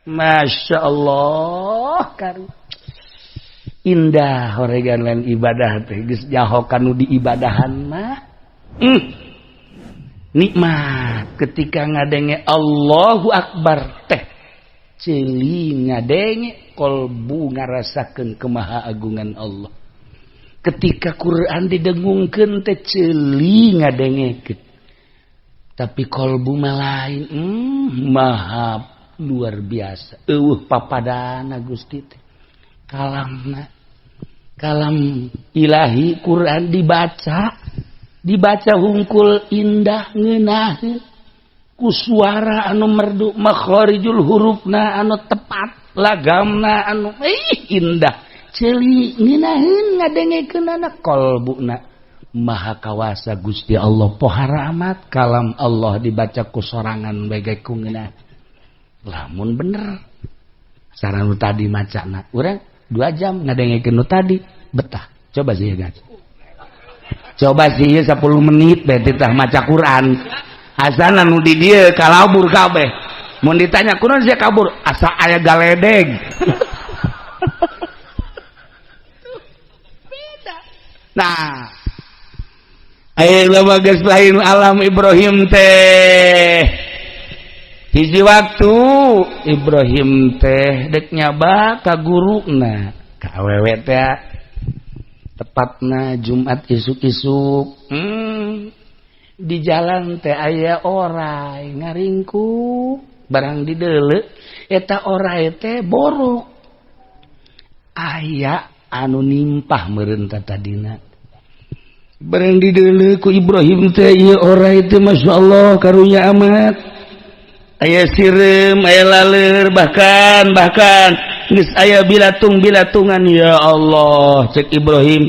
Masya Allah karu indah horegan lain ibadah teh geus nyaho kanu diibadahan mah. Nikmat ketika ngadenge Allahu Akbar teh ceuli ngadenge kolbu ngarasakeun kemahaagungan Allah. Ketika Quran didengungkeun teh ceuli ngadengekeun, tapi kolbu mah lain, maha luar biasa eueuh papadana Gusti teh. Kalamna kalam ilahi Quran dibaca dibaca hungkul indah ngeunaheun ku suara anu merdu, makharijul hurufna anu tepat, lagamna anu indah ceuli ngeunaheun ngadengekeunana kolbuna maha kawasa Gusti Allah pohara amat kalam Allah dibaca ku sorangan bae ku ngeunah. Lamun bener saran nu tadi macana urang 2 jam ngadengekeun nu tadi betah. Coba sih guys, coba sih 10 menit bae titah maca Quran asana nu di dieu kalabur kabeh. Mun ditanya kunaon sia kabur, asa aya galedeg. Beda. Nah, ayeuna mah geus lain alam Ibrahim teh. Hiji waktu Ibrahim teh dek nyaba ka guruna ka awewe teh, tepatna Jumat isuk-isuk. Di jalan teh aya orai ngaringkuk, barang dideuleu eta orai teh borok, aya anu nimpah meureun tadina. Barang dideuleu ku Ibrahim teh ieu orai teh masyaallah karunya amat, aya sireum, aya laleur, bahkan geus aya bilatung-bilatungan. Ya Allah, cek Ibrahim,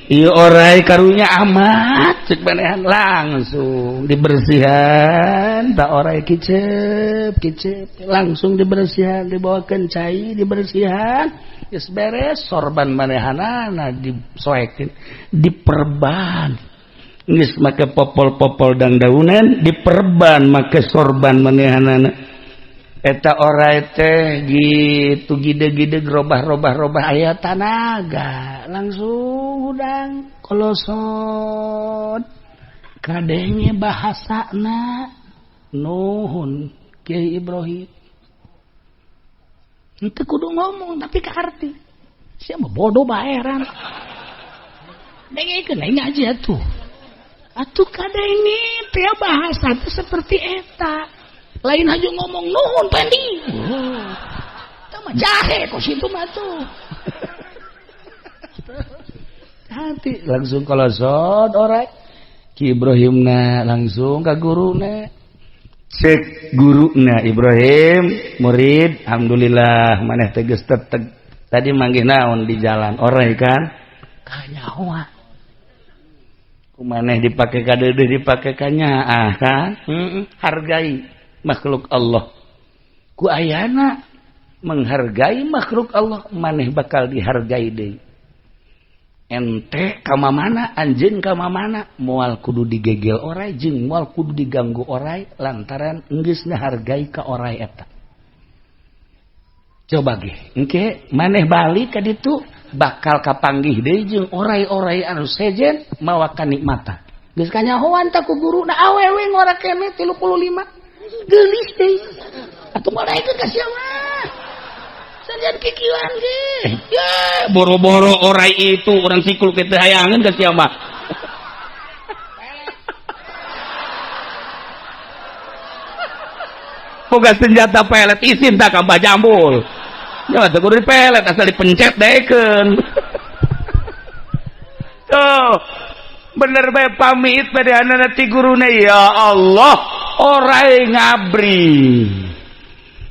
ieu orai karunya amat, cek manehan langsung dibersihan tak orai kicep kicep, langsung dibersihan, dibawakeun cai dibersihan, geus beres sorban manehanana disoekeun, diperban geus make popol-popol dangdaunan, diperban make sorban manehanana. Eta orai teh gitu gide-gide robah-robah-robah aya tanaga langsung hudang kolosot kadenge bahasana nuhun Kiai Ibrahim. Henteu kudu ngomong tapi kaarti sia mah bodoh baeran dengekeun aing ngaji atuh atuh kadenge teh bahasa teh seperti eta. Lain aja ngomong nuhun pendi. Itu mah jahe kok situ mah tuh. Hati langsung kolosot orai. Ki Ibrahimna langsung ka guruna. Cek guruna Ibrahim, murid, alhamdulillah maneh teh geus teteg. Tadi manggih naon di jalan orai kan? Kanyahoa. Ku maneh dipake ka deudeuh dipake ka nyaah kan? Hargai makhluk Allah. Ku ayana menghargai makhluk Allah, maneh bakal dihargai deui. Ente ka mamana, anjeun ka mamana, moal kudu digegel orai jeung moal kudu diganggu orai lantaran geus ngahargai ka orai eta. Coba ge, engke maneh balik ka ditu bakal kapanggih deui jeung orai-orai anu sejen mawa kanikmatan. Geus kanyahoan ta ku guruna awewe ngora keneh 35. Geulis deui. Atuh malaikeun ka sia mah. Salian kikieuan ge. Ya, boro-boro orai itu urang sikul ke teu hayangeun ka sia mah. Boga senjata pelet isin tak ka Mbah Jambul. Nya teu kudu dipelet asal dipencet daekeun. Tuh, bener bae pamit badeanana ti guruna ya Allah. Orai ngabring,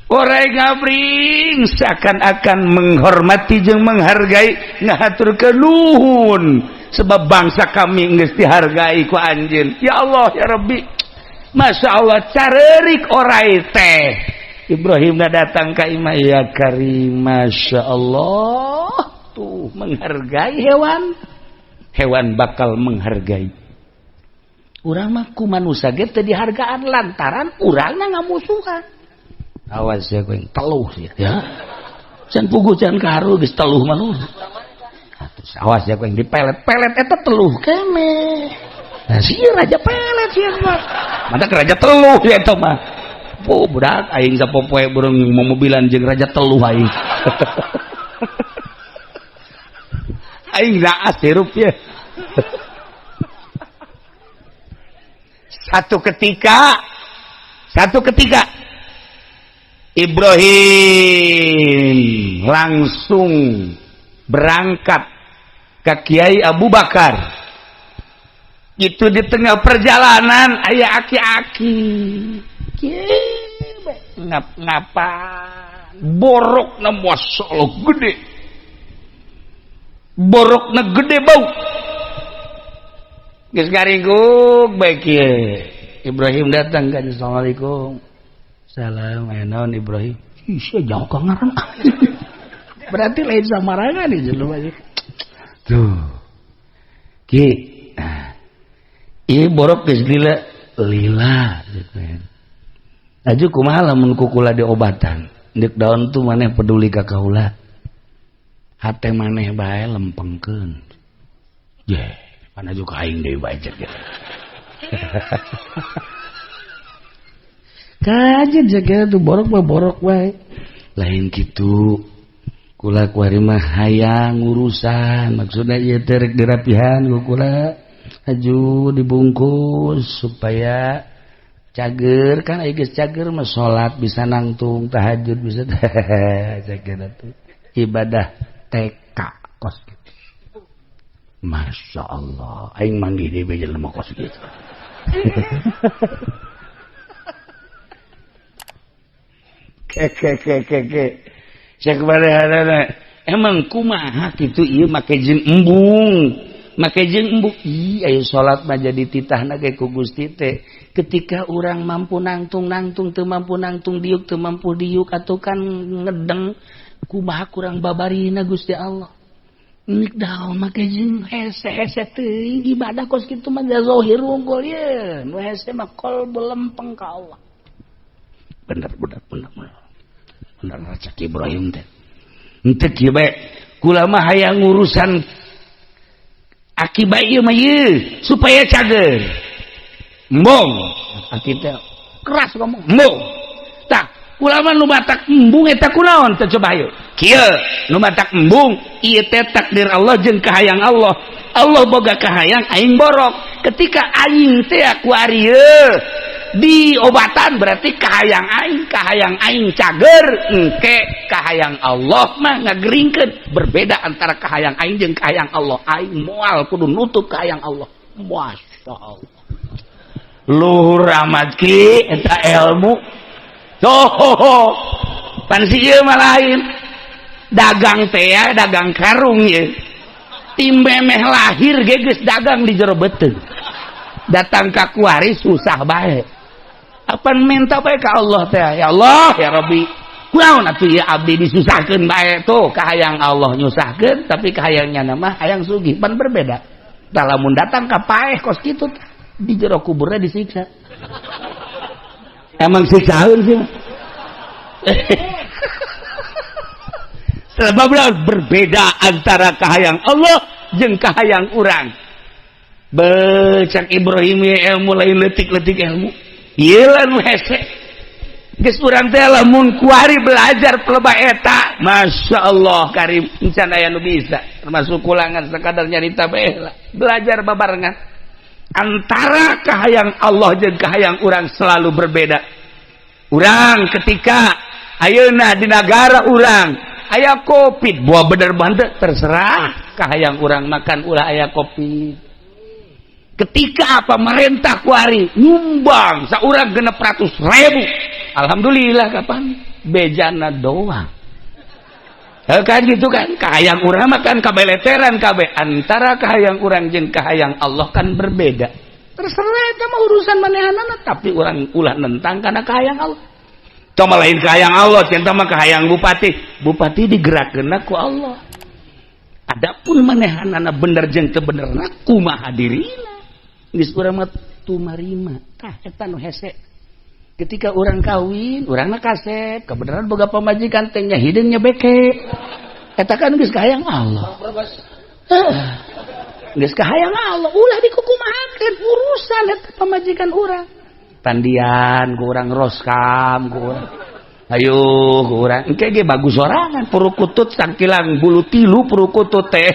orai ngabring seakan-akan menghormati jeung menghargai ngahatur kenuhun sebab bangsa kami geus dihargai ku anjeun. Ya Allah ya Rabbi, Masya Allah carerik orai teh. Ibrahim datang ka imah ya Karim, Masya Allah tuh menghargai hewan, hewan bakal menghargai. Urang mah ku manusia ge teu dihargaan lantaran urangna ngamusuhan. Awas ya kowe teluh ya. Can puguh can karu geus teluh mah lu. Awas ya kowe dipelet-pelet eta teluh kene. Nah sieun raja pelet sieun mah. Mata raja teluh ya eta mah. Po budak aing sapopoe burung momobilan jeung raja teluh aing. Aing naas hirup ya. Satu ketika Ibrahim langsung berangkat ke Kiai Abu Bakar. Itu di tengah perjalanan aya aki-aki ngap-ngapa borokna masyaallah gede, borokna gede bau geus ngaringkuk bae kieu. Ibrahim datang kan, assalamualaikum. Salam, aya naon Ibrahim? Ih, sia jauh ka ngaran. Berarti lain samarangan ieu jelema. Tuh. Ki. Ieu borok geus lila lila gitu. Aju kumaha lamun ku kula diobatan? Deuk daun tuh maneh peduli ka kaula. Hate maneh bae lempengkeun. Ye, pan aju ka aing deui bae cek. Kajen jaga tuh borok mah borok wae. Lain kitu. Kula kuari mah hayang urusan, maksudna ieu teh rek dirapihan ku kula. Aju dibungkus supaya cager kan aya geus cager mah salat bisa nangtung, tahajud bisa cager atuh. Ibadah TK kos kitu. Masya Allah, aing manggih deui jelema kos kitu. Keke. Cek barehanana emang kumaha kitu ieu make jeung embung. Make jeung embung ih aya salat mah jadi titahna ge ku Gusti teh. Ketika urang mampu nangtung-nangtung teu mampu nangtung diuk teu mampu diuk atuh kan ngedeng kumaha kurang babarina Gusti Allah. Nik daun make jeung hese-hese teuing ibadah kos kitu mah zahir unggul ye. Nu hese mah qalbu lempeng ka Allah. Bener bener bener. Bener cek Ibrahim teh. Henteu kieu bae. Kula mah hayang urusan akibat ieu mah ieu supaya cager. Embung. Aki teh keras ngomong, embung. Tah, kula mah nu batak embung eta kunaon teh coba hayu. Kieu nu batak embung ieu teh takdir Allah jeung kahayang Allah. Allah boga kahayang aing borok. Ketika aing teh kuari diobatan berarti kahayang aing cager engke kahayang Allah mah ngageringkeun. Berbeda antara kahayang aing jeung kahayang Allah. Aing moal kudu nutup kahayang Allah. Masya Allah, luhur amat ki eta ilmu. Tuh pan si ieu mah lain dagang teh ya, dagang karung ye tim memeh lahir ge geus dagang di jero beuteung. Datang ka kuari susah bae. Apa minta bae ka Allah teh, ya Allah ya Rabbi kunaon atuh ieu abdi disusahkeun bae. Tuh kahayang Allah nyusahkeun tapi kahayangnya mah hayang sugih, pan berbeda. Tah lamun datang ka paeh kos kitu di jero kuburna disiksa. Emang siksaeun sih. Sebab berbeda antara kahayang Allah jeung kahayang urang. Becak Ibrahim ilmu lain letik-letik ilmu. Ieu lah nu hese. Geus urang teh lamun kuari belajar peleba eta, Masya Allah karim encan aya nu bisa. Termasuk kulangan sekadar nyarita bae lah. Belajar babarengan. Antara kahayang Allah jeung kahayang urang selalu berbeda. Urang ketika ayeuna di nagara urang aya Covid, buah bener banget terserah kahayang urang makan ulah aya Covid. Ketika pemerintah kuari nyumbang saurang 600.000, alhamdulillah kapan bejana doang. Kan gitu kan kahayang urang makan kabeleteran kabeh. Antara kahayang urang jeung kahayang Allah kan berbeda. Terserah eta mah urusan manehanana, tapi urang ulah nentang kana kahayang Allah. Cuma lain kahayang Allah, cinta mah kahayang bupati. Bupati digerakkeunna ku Allah. Adapun manehanana bener jeung teu benerna kumaha dirina. Geus urang mah tumarima. Tah eta nu hese. Ketika orang kawin, urang mah kasep, kebenaran boga pamajikan teh nya hideungnya beke. Eta kan geus kahayang Allah. Geus kahayang Allah, ulah dikukumahakeun urusan eta pamajikan urang. Pandian ku urang, roskam ku urang. Ayo ku urang. Engke ge bagus sorangan purukutut sangkilang bulu tilu purukutut teh.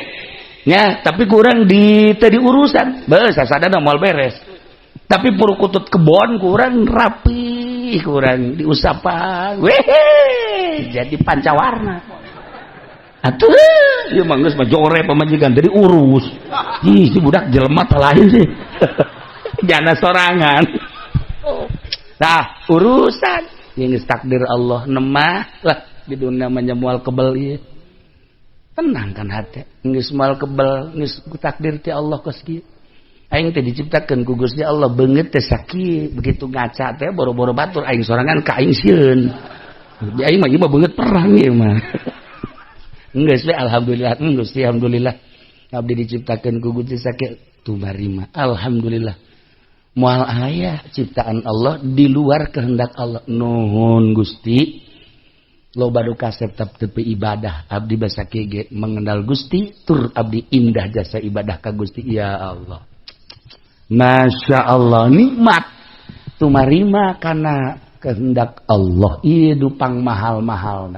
Nya, tapi kurang di teu diurusan. Beuh sasadana moal beres. Tapi purukutut kebon kurang rapi, kurang diusapan. Wehe, jadi pancawarna. Atuh, ieu mah geus mah jore pamajikan teu diurus. Ih, si budak jelema teh lain sih. Jana sorangan. Nah, urusan yang geus takdir Allah nemah lah di dunia mah moal kebel ieu. Tenang kan hati, geus moal kebel, geus takdir ti Allah kos kieu. Aing teh diciptakeun ku Gusti Allah beungeut teh sakieu, begitu ngaca teh boro-boro batur aing sorangan ka aing sieun. Di aing mah ieu mah beungeut perang ieu mah. Geus we alhamdulillah, Gusti alhamdulillah. Abdi diciptakeun ku Gusti sakieu tumarima. Alhamdulillah. Moal aya ciptaan Allah di luar kehendak Allah. Nuhun Gusti. Loba nu kasep tepi ibadah abdi basa ge mengenal Gusti tur abdi indah jasa ibadah ka Gusti ya Allah. Masya Allah nikmat tumarima karena kehendak Allah ieu dupang mahal-mahal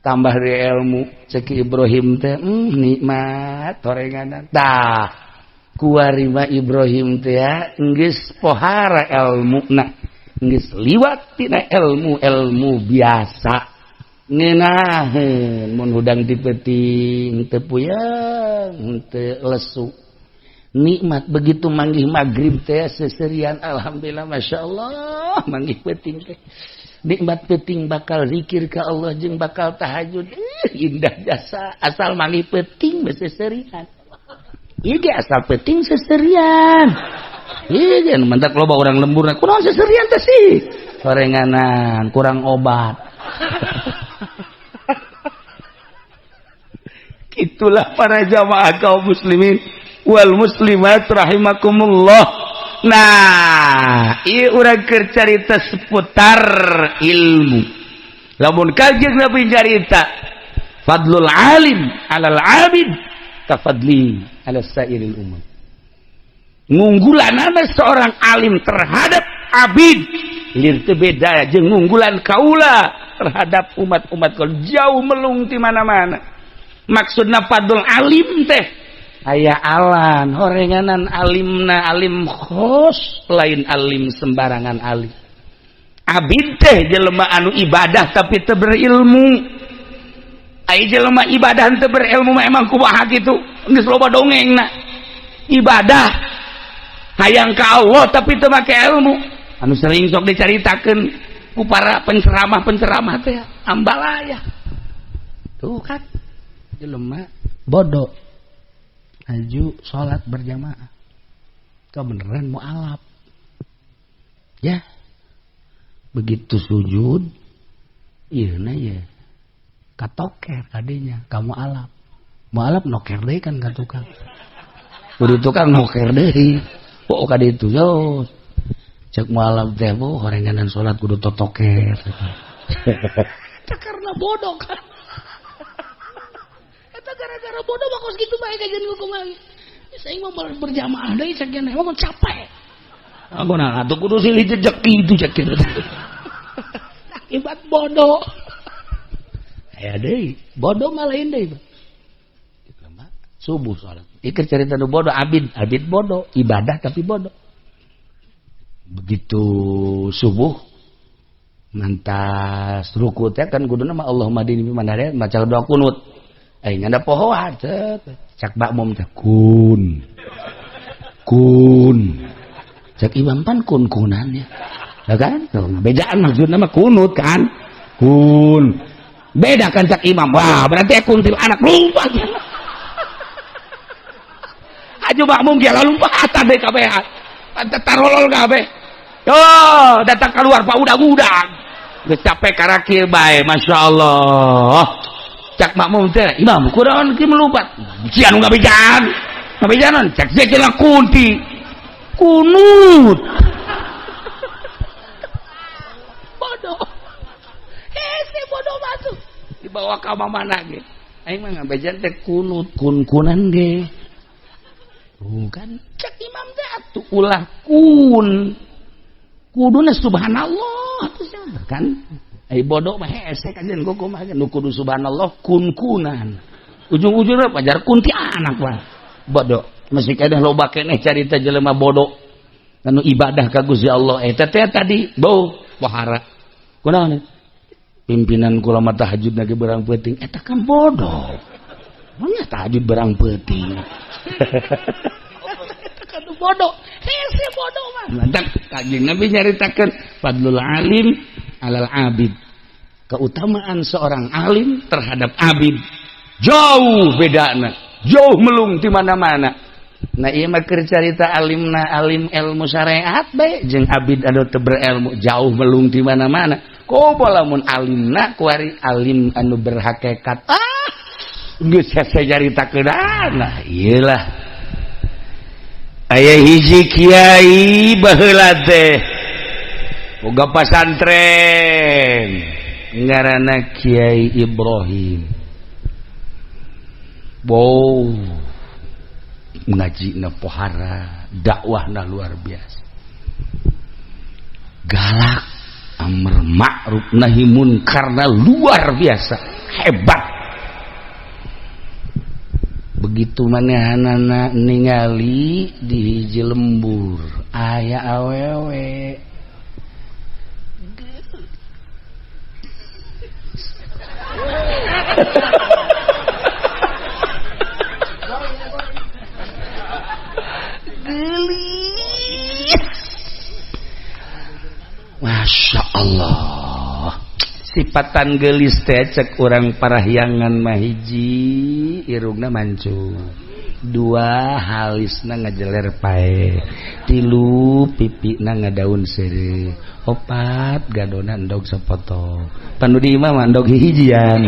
tambah di ilmu ceki Ibrahim teh nikmat horenganan tah kuarima Ibrahim teh ya geus pohara ilmuna geus liwat tina ilmu-ilmu biasa ngeunaheun mun hudang di peuting teu puyeng teu lesu nikmat begitu manggih maghrib teh seserian alhamdulillah masya Allah manggih peuting teh nikmat peuting bakal zikir ka Allah jeung bakal tahajud indah jasa asal manggih peuting seserian ieu ge asal peuting seserian ieu ge mantak loba urang lemburna kunaon seserian teh sih horenganan kurang obat. Itulah para jamaah kaum muslimin wal muslimat rahimakumullah. Nah, ieu urang keur carita seputar ilmu. Lamun Kanjeng Nabi carita fadlul alim alal abid kafadli ala sairil umam. Ngunggulanana seorang alim terhadap abid lir teu beda jeung ngunggulan kaula terhadap umat-umat kalau jauh melung ti mana-mana. Maksudna fadlul alim teh aya alan horenganan alimna alim khos lain alim sembarangan alim. Abid teh jelema anu ibadah tapi teu berilmu. Ai jelema ibadah teu berilmu mah emang kumaha kitu geus loba dongengna. Ibadah hayang ka Allah tapi teu make ilmu. Anu sering sok dicaritakeun ku para penceramah-penceramah teh ambalaya. Tuh kan jelema bodoh aju sholat berjamaah kebenaran mualaf ya begitu sujud iya na ya katoker kadinya kamu alap mualaf noker deui kan ka tukang kudu tukang noker deui oh kadi itu yo cek mualaf teh bu horenganan sholat kudu totoker karena bodoh kan gara-gara bodoh mah kos gitu bae kajian hukum lagi. Saya mah berjamaah deui sakieu emang capek. Aku nah atuh kudu silih jejek kitu cek kitu. Akibat bodoh. Aya deui, bodoh mah lain deui. Subuh salat. Ieu cerita nu bodoh abid, abid bodoh, ibadah tapi bodoh. Begitu subuh mantas ruku teh kan kuduna mah Allahumma dini bi man hadait maca doa kunut. Nyanda pohoan cak makmum teh kun kun cak imam pan kun kunan ya kan bedaan maksudna mah kunut kan kun beda kan cak imam wah berarti kuntil anak lupa aju makmum ge lompatan deui kabeh tarolol kabeh yo datang keluar pak udang-udang geus capek karakir bae masyaallah cak makmum teh imam kurang ki melompat sia nu ngabejaan ngabejaanan cak sia kunti kunut. Dibawa ka mana ge. Aing mah ngabejan teh kunut kun-kunan ge. Bukan cek imam teh atuh ulah kun. Kuduna subhanallah atuh kan. Ai bodoh mah hese kajian kumaha nu kudu subhanallah kun-kunan. Ujung-ujungna pajar kuntianak mah. Bodoh. Masih keneh loba keneh carita jelema bodoh. Anu ibadah ka Gusti Allah eta teh tadi bau pohara. Kunaon? Pimpinan kula mah tahajud lagi berang peuting eta kan bodoh. Manya tahajud berang peuting. Eta kan bodoh. Hese bodoh mah. Lantak Kanjeng Nabi nyaritakeun fadlul alim alal abid. Keutamaan seorang alim terhadap abid jauh bedana, jauh melung di mana-mana. Nah ieu mah keur carita alimna alim ilmu syariat bae jeung abid anu teu berilmu jauh melung di mana-mana. Komo lamun alimna kuari alim anu berhakikat. Ah, geus hese caritakeunana. Ieu lah. Aya hiji kiai baheula teh boga pasantren ngaranna Kiai Ibrahim. Wow, ngajina pohara, dakwahna luar biasa. Galak, amr ma'ruf nahi munkarna luar biasa, hebat. Begitu manehanana ningali di hiji lembur aya awewe. Gelis. Masya Allah. Sipatan gelis teh cek urang parahyangan mah hiji irungna mancung, dua halisna ngajeler pae, tilu pipina ngadaun seureuh, opat gadona endog sapotong. Panu di imah mah endog hijian.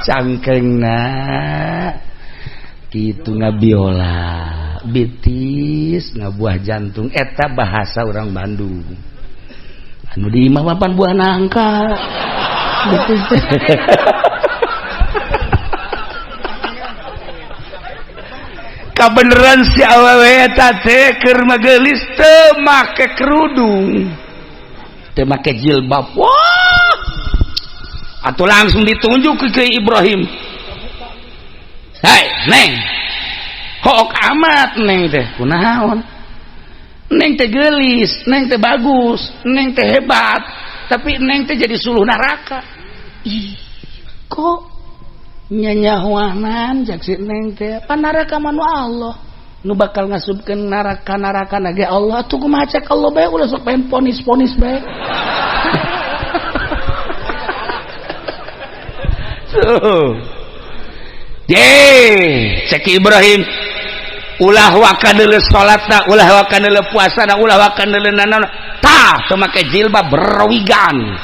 Cangkengna kitu ngabiola, bitis ngabuah jantung eta bahasa orang Bandung. Anu di imah mah pan buah nangka. Bitis teh. Kabeneran si awewe eta teh keur magelis teu make kerudung, teu make jilbab. Wah! Atuh langsung ditunjuk ke Ibrahim. Hai, Neng. Hook amat Neng teh. Kunaon? Neng teh geulis, Neng teh bagus, Neng teh hebat, tapi Neng teh jadi suluh neraka. Ih, kok nyanyahuanan cek si Neng teh, pan neraka mah nu Allah. Nu bakal ngasupkeun neraka-neraka ge Allah. Atuh kumaha cek Allah bae ulah sok pengen ponis-ponis bae. Tuh. Ye, cek Ibrahim, ulah waka deuleu salatna, ulah waka deuleu puasana, ulah waka deuleu nanaon. Tah, teu make jilbab berwigan.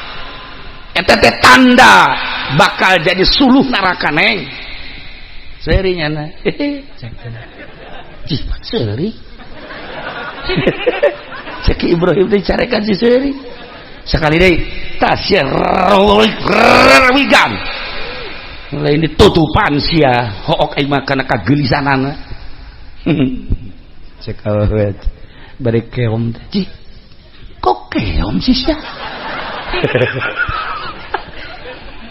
Eta teh tanda bakal jadi suluh neraka Neng. Seuri nyana. Cek. Cih, seuri. Cek Ibrahim teh carekan si seuri. Sekali deui, tah sia wigan. Lain ditutupan sia, hook aing mah kana kagelisanana. Cek awewe bari keom teh. Cih, kok keom sih sia?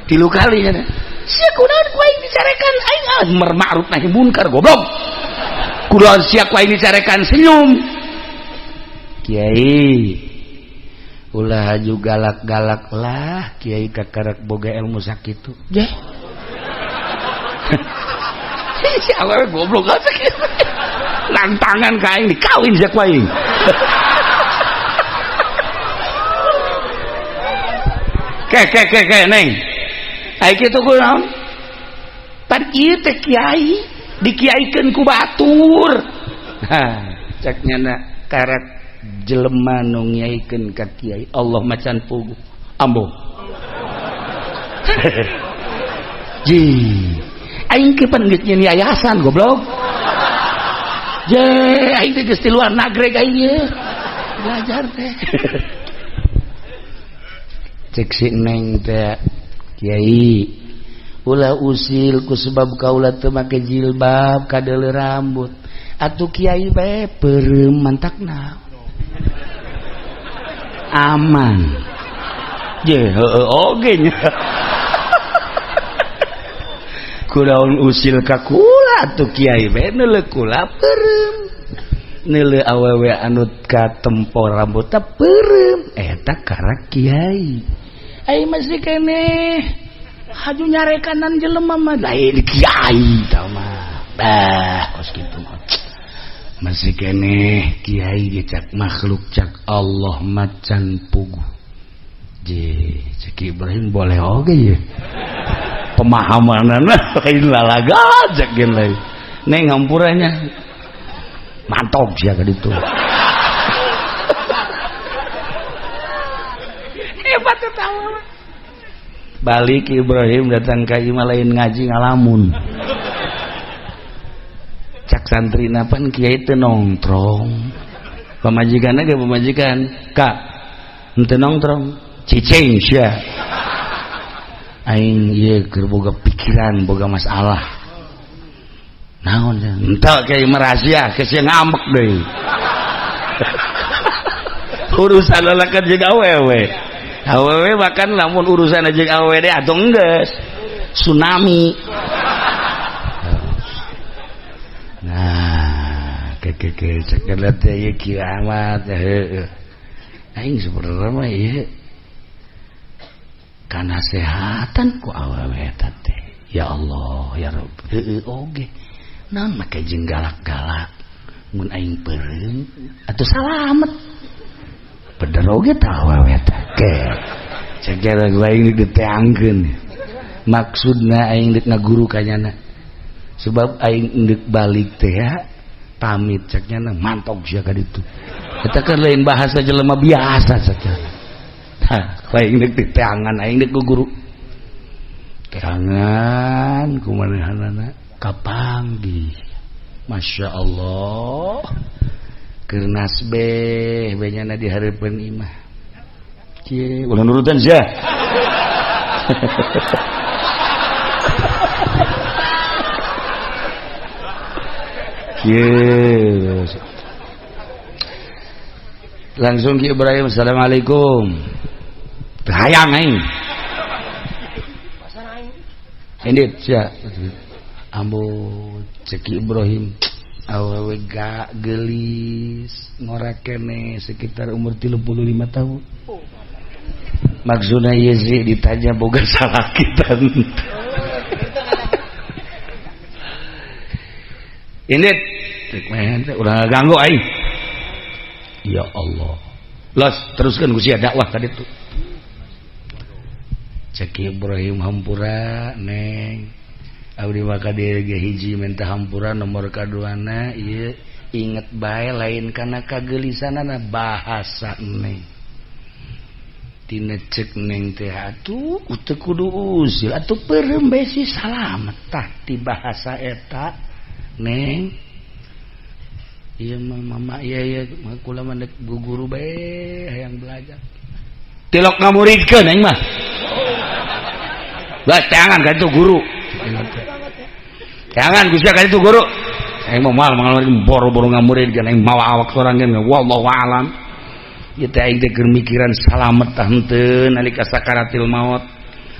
Tilu kali nya. Sia kunaon ku aing dicarekan aing amar ma'ruf nahi munkar goblok. Kunaon sia ku aing dicarekan senyum. Kiai ulah haju galak-galak lah, kiai kakarek boga ilmu sakitu. Jeh. Si awewe goblok aja kieu. Lantangan ka aing dikawin sia ku aing. Ke ke ke ke Neng. Ai kitu kunaon? Pan ieu teh kiai dikiaikeun ku batur. Ha, cek nyana karek jelema nu ngiaikeun ka kiai Allah macan puguh. Ambo. Ji. Aing ke pan geus nyeun yayasan goblok. Je, aing teh geus ti luar nagreg aing ye. Belajar teh. Cek si neng teh, "Kiai, ulah usil ku sebab kaula teu make jilbab, kadeuleu rambut. Atuh kiai bae peureum, mantakna aman." Je heueuh oge nya. Kunaon usil ka kula, atuh kiai bae neuleuh kula peureum, neuleuh awewe anu katempo rambutna peureum, eta karak kiai. Ai masih keneh haju nyarekanan jelema mah, lain kiai tah mah. Bah, kos kitu mah. Masih keneh kiai ge cak makhluk, cak Allah macan puguh. Je, cek Ibrahim boleh oge ye. Pemahamanana lain lalaga cek gen lain. Neng, hampuranya, mantap sia ka ditu. Hebat tahu. Balik Ibrahim datang ka imah, lain ngaji, ngalamun. Cak santri, "Napan kiai teu nongtrong?" Pamajikan ge pamajikan, "Kak, henteu nongtrong." "Cicing sia. Aing ieu keur boga pikiran, boga masalah." "Naon?" "Henteu, kiai mah rahasia, ke sia ngambek deui." Urusan lalakan jeung awewe. Awewe bahkan lamun urusan jeung awewe deh atuh enggeus tsunami. Nah, ke ke ke cek teh ieu kiamat, heueuh. Aing sebenarnya mah ieu kanasehatan ku awewe eta teh. Ya Allah, ya Rabb. Heueuh oge. Naon make jeung galak-galak, mun aing peureum atuh salamet. Bener oge tah awewe teh. Ke. Cek aing diteangkeun. Maksudna aing deuk ngaguru ka nyana. Sebab aing deuk balik teh ya, pamit cek nyana, "Mantok sia ka ditu." Eta kan lain bahasa jelema biasa cek. Tah, aing deuk diteangan, aing deuk guru. Teangan kumanehanana kapanggih. Masya Allah. Keur nasbeh we nyana di hareupeun imah. Kieu ulah nurutan sia. Kieu. Langsung Ki Ibrahim, "Assalamualaikum." Teu hayang aing. Indit sia. Ambo, cek Ki Ibrahim, awewe gak gelis, ngora kene, sekitar umur 35 tahun. Maksudna ieu sih ditanya boga salakitan. Indit, cek mah ulah ganggu aing. Ya Allah. Los, teruskan ku sia dakwah ka ditu. Cek Ibrahim, "Hampura, neng. Abdi maka dia ge hiji minta hampura, nomor kaduana ieu inget bae, lain kana kagelisanana bahasa neng. Tina cek neng teh atuh teu kudu usil, atuh peureum bae si salamet." Tah, ti bahasa eta, "Neng, ieu mah mama ieu ieu kula mah deuk guru bae, hayang belajar." Tilok ngamuridkeun aing mah. Bah, teangan ka itu guru. Jangan Gusti ka itu guru. Aing mah moal boro-boro ngamuridkeun, aing mawa awak sorangan, wallahu alam. Ieu teh aing teh keur mikiran salamet tah henteu nalika sakaratil maut.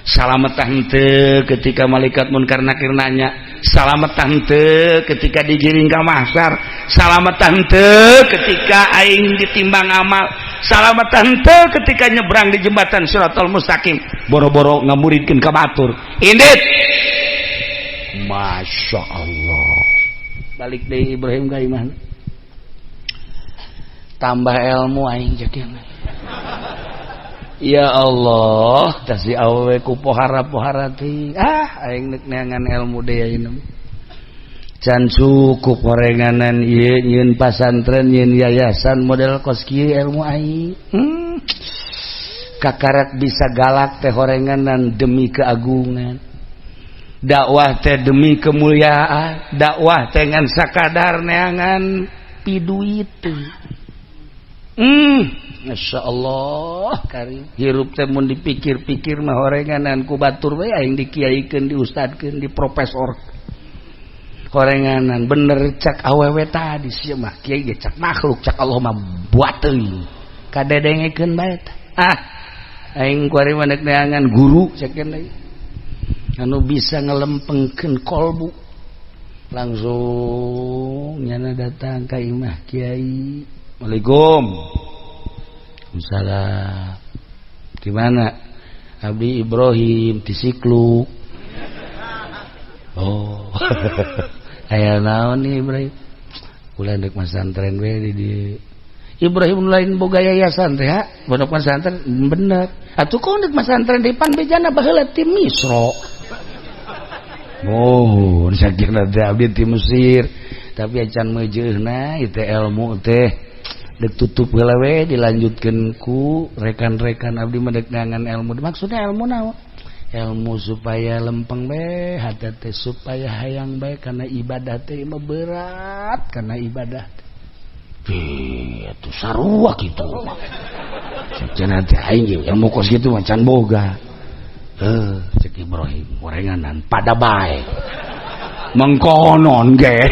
Salamet tah henteu ketika malaikat munkar nakir nanya. Salamet tah henteu ketika digiring ka mahsyar. Salamet tah henteu ketika aing ditimbang amal. Salamet tah henteu ketika nyebrang di jembatan Shiratal Mustaqim. Boro-boro ngamuridkeun ka batur. Indit. Masya Allah. Balik deui Ibrahim ka imahna. Tambah ilmu aing jadi. Ya Allah, tah si awewe ku pohara-pohara teh. Ah, aing deuk neangan ilmu deui ayeuna. Can cukup horenganan ieu nyieun pasantren, nyieun yayasan model kos kieu ilmu aing. Kakarak bisa galak teh horenganan demi keagungan. Dakwah teh demi kemuliaan, dakwah teh ngan sakadar neangan piduit. Masya Allah karim hirup teh mun dipikir-pikir mah horenganan ku batur we aing dikiaikeun, diustadkeun, di profesor horenganan. Bener cak awewe tadi, sia mah kiai ge cak makhluk, cak Allah mah buat teuing kadedengekeun bae. Ah, aing kuari mah dek neangan guru cekeun deui anu bisa ngelempengkeun kolbu. Langsung nyana datang ka imah kiai. Assalamualaikum. Salam. Gimana? Abdi Ibrahim di Sikluk. Oh. Aya naon nih, Ibrahim? Ulah dek masantren we di dieu. Ibrahim lain boga yayasan teh ha? Pondok pesantren bener. Atuh kok dek masantren di pan bejana baheula ti Misro. Oh, sakira teh abdi ti Mesir. Tapi acan meujeuhna ieu teh ilmu teh. Dek tutup heula we, dilanjutkeun ku rekan-rekan abdi mah dek neangan ilmu. Maksudnya ilmu naon? Ilmu supaya lempeng bae hate teh, supaya hayang bae karena ibadah teh mah berat, karena ibadah teh. Itu sarua kitu mah. Cenah teh aing ge ilmu kos kitu mah can boga. Eh, cek Ibrahim, gorenganan pada bae. Mengkonon ge.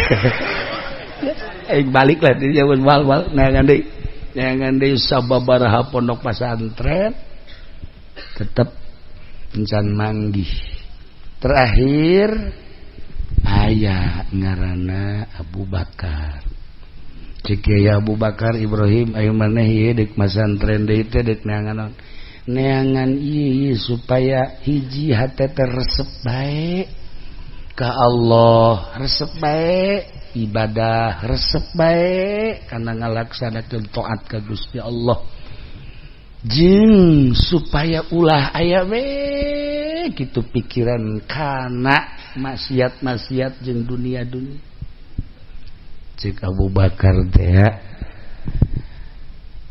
Aing balik lah di jauh wal wal neangan deui. Neangan deui sababaraha pondok pesantren tetep encan manggih. Terakhir aya ngaranna Abu Bakar. Cek Kiai Abu Bakar, "Ibrahim, ayo maneh ieu deuk masantren deui teh deuk neangan naon?" "Neangan ieu supaya hiji hate teh resep bae ka Allah, resep bae ibadah, resep bae kana ngalaksanakeun taat ka Gusti Allah, jeung supaya ulah aya we kitu pikiran kana maksiat-maksiat jeung dunia-dunia." Cek Abu Bakar teh,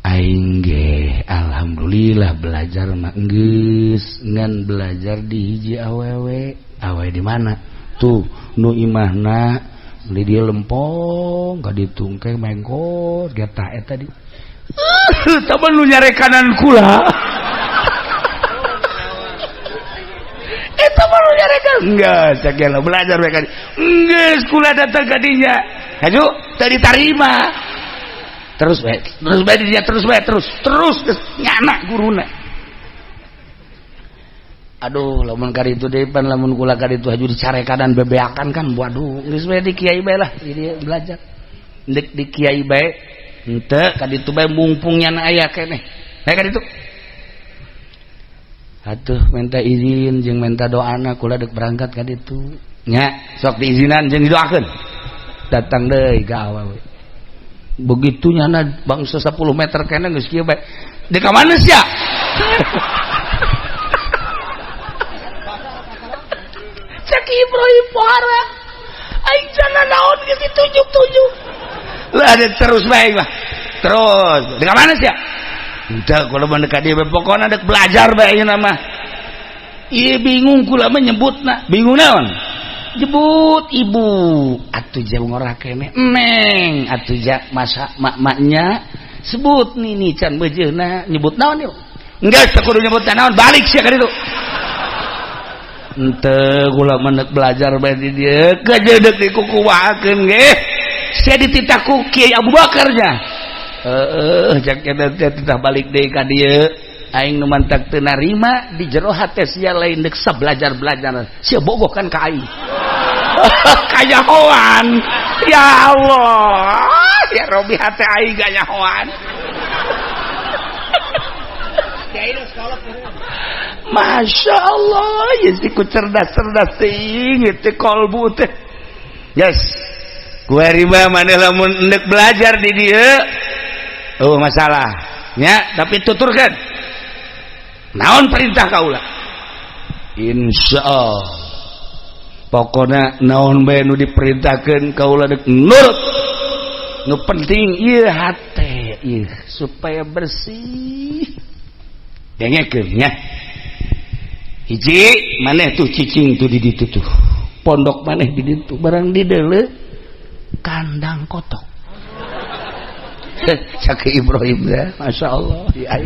"Aing ge alhamdulillah belajar mah geus, ngan belajar di hiji awewe." "Awewe di mana tuh?" "Nu imahna di dia lempong ka ditu engke mengkot geta eta di temen nu nyarekanan kula." "Eta mah nu nyarekan." "Enggak, cek belajar we ka geus kula datang ka dinya haju teu ditarima." Terus bae, terus bae dia, terus bae, terus terus nyana guruna. Aduh, lamun ka ditu deui pan lamun kula ka ditu haju dicarekanan bebeakan kan. Waduh, geus bae di kiai bae lah jadi belajar. Dek di kiai bae henteu, ka ditu bae mumpung nyana aya keneh. Bae ka ditu atuh minta izin jeung minta doana, kula dek berangkat ka ditu nya. Sok diizinan jeung didoakeun. Datang deui ka awewe. Begitu nyana bangsa 10 meter keneh geus kieu bae, "Dek ka mana sia?" Cek Ibrahim, "Pohara aing sana naon geus ditunjuk-tunjuk lah." Ada terus bae mah terus, "Dek ka mana sia?" "Udah kula mah dek ka dieu, pokona dek belajar bae ieu mah." Ieu bingung kula mah nyebutna. "Bingung naon?" "Jebut ibu atuh jauh ngora keneh neng atuh ja masa mak-maknya sebut nini can beujeuna nyebut naon yeuh." "Enggeus teu kudu nyebut naon, balik sia ka ditu." "Henteu, kula mah deuk belajar bae di dieu, kejeudek dikukumahakeun ge sia dititah ku Kiai Abu Bakar nya." "Heueuh," cek eta teh, "titah balik deui ka dieu. Aing nu mantak teu narima di jero hate sia lain deuk sabelajar-belajar sia bogoh kan ka aing." Kanyahoan ya Allah ya Robi, hate aing kanyahoan. Masya Allah ya si ku cerdas-cerdas teuing teh kolbu teh. Yes, gue riba maneh lamun endek belajar di dieu oh masalah nya, tapi tuturkeun naon perintah kaula. Insyaallah pokona naon bae nu diperintahkeun kaula dek nurut, nu penting ieu hate ieu supaya bersih. Dengekeun nya, hiji maneh tuh cicing tuh di ditu tuh pondok maneh di ditu barang di deuleu kandang kotok. Cak Ibrahim ya, Masya Allah ya,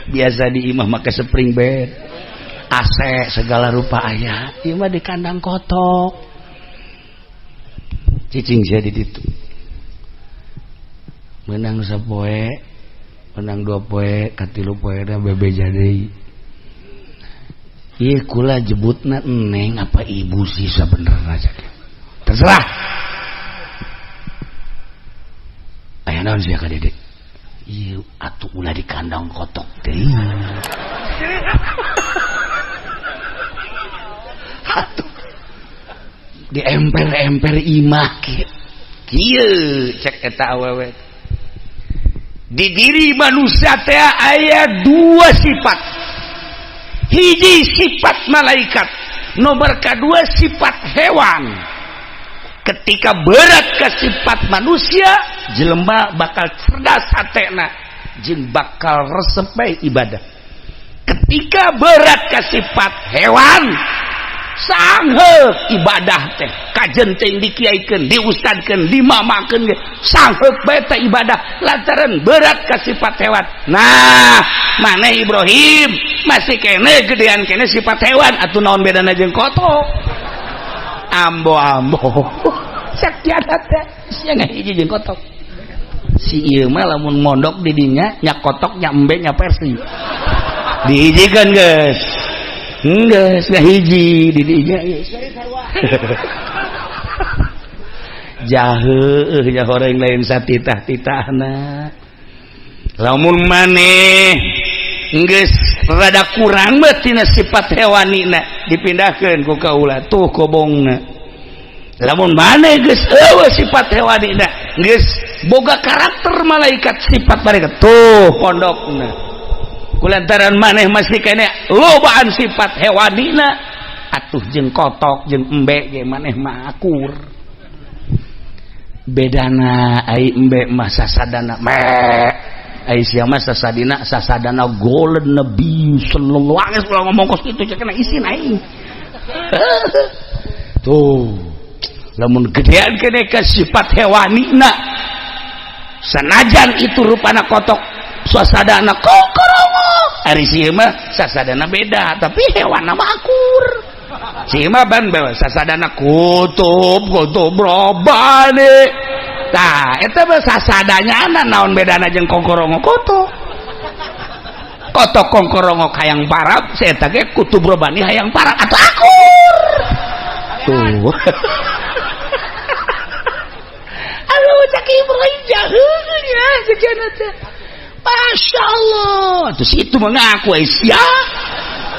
biasa di imah make spring bed, AC segala rupa aya, ieu mah di kandang kotok. Cicing sia di ditu. Menang sapoe, menang dua poe, katilu poe da bebeja deui. Ieu kula jebutna neng apa ibu sih sabenerna cak. Terserah. Aya naon sia ka Dede? Ieu atuh ulah di kandang kotok deui. Atuh di emper-emper imah kieu cek eta awewe. Di diri manusia teh aya dua sifat. Hiji sifat malaikat, nomor kedua sifat hewan. Ketika berat ke sifat manusia, jelema bakal cerdas hatena jeung bakal resep bae ibadah. Ketika berat ke sifat hewan, sangheuk ibadah teh kajen teh dikiaikeun, diustadkeun, dimamakeun ge sangheuk bae teh ibadah lantaran berat ka sifat hewan. Nah, maneh Ibrahim masih kene gedean kene sifat hewan atuh naon bedana jeung kotok? Ambo-ambo. Sakiana teh sia ngahiji jeung kotok. Si ieu mah lamun mondok di dinya nya kotok nya embe nya persi. Dihijikeun geus. Geus ngahiji di dinya geus. Jahe nya horeng lain satitah-titahna. Lamun maneh geus rada kurang mah tina sifat hewanina dipindahkeun ku kaula tuh kobongna. Lamun maneh geus eueuh sifat hewanina geus boga karakter malaikat sifat malaikat tuh pondokna. Kulantaran maneh masih kene lobaan sifat hewanina atuh jeung kotok jeung embe ge maneh mah akur. Bedana ai embe mah sasadana me ai sia mah sasadina sasadana golden nabi sallallahu alaihi wasallam ngomong kos kitu cek kena isin aing. Tuh lamun gedean kene ka sifat hewanina sanajan itu rupana kotok suasadana kokorongo ari sieu mah sasadana beda tapi hewan mah akur. Sieu mah ban sasadana kutub kutub robani. Tah eta mah sasadanya ana naon bedana jeung kokorongo kotok. Kotok kongkorongo hayang parab si eta ge kutub robani hayang parab atuh akur. Tuh. Aduh cak Ibrahim jaheun ya sekian teh. Masya Allah, terus itu mengaku sia,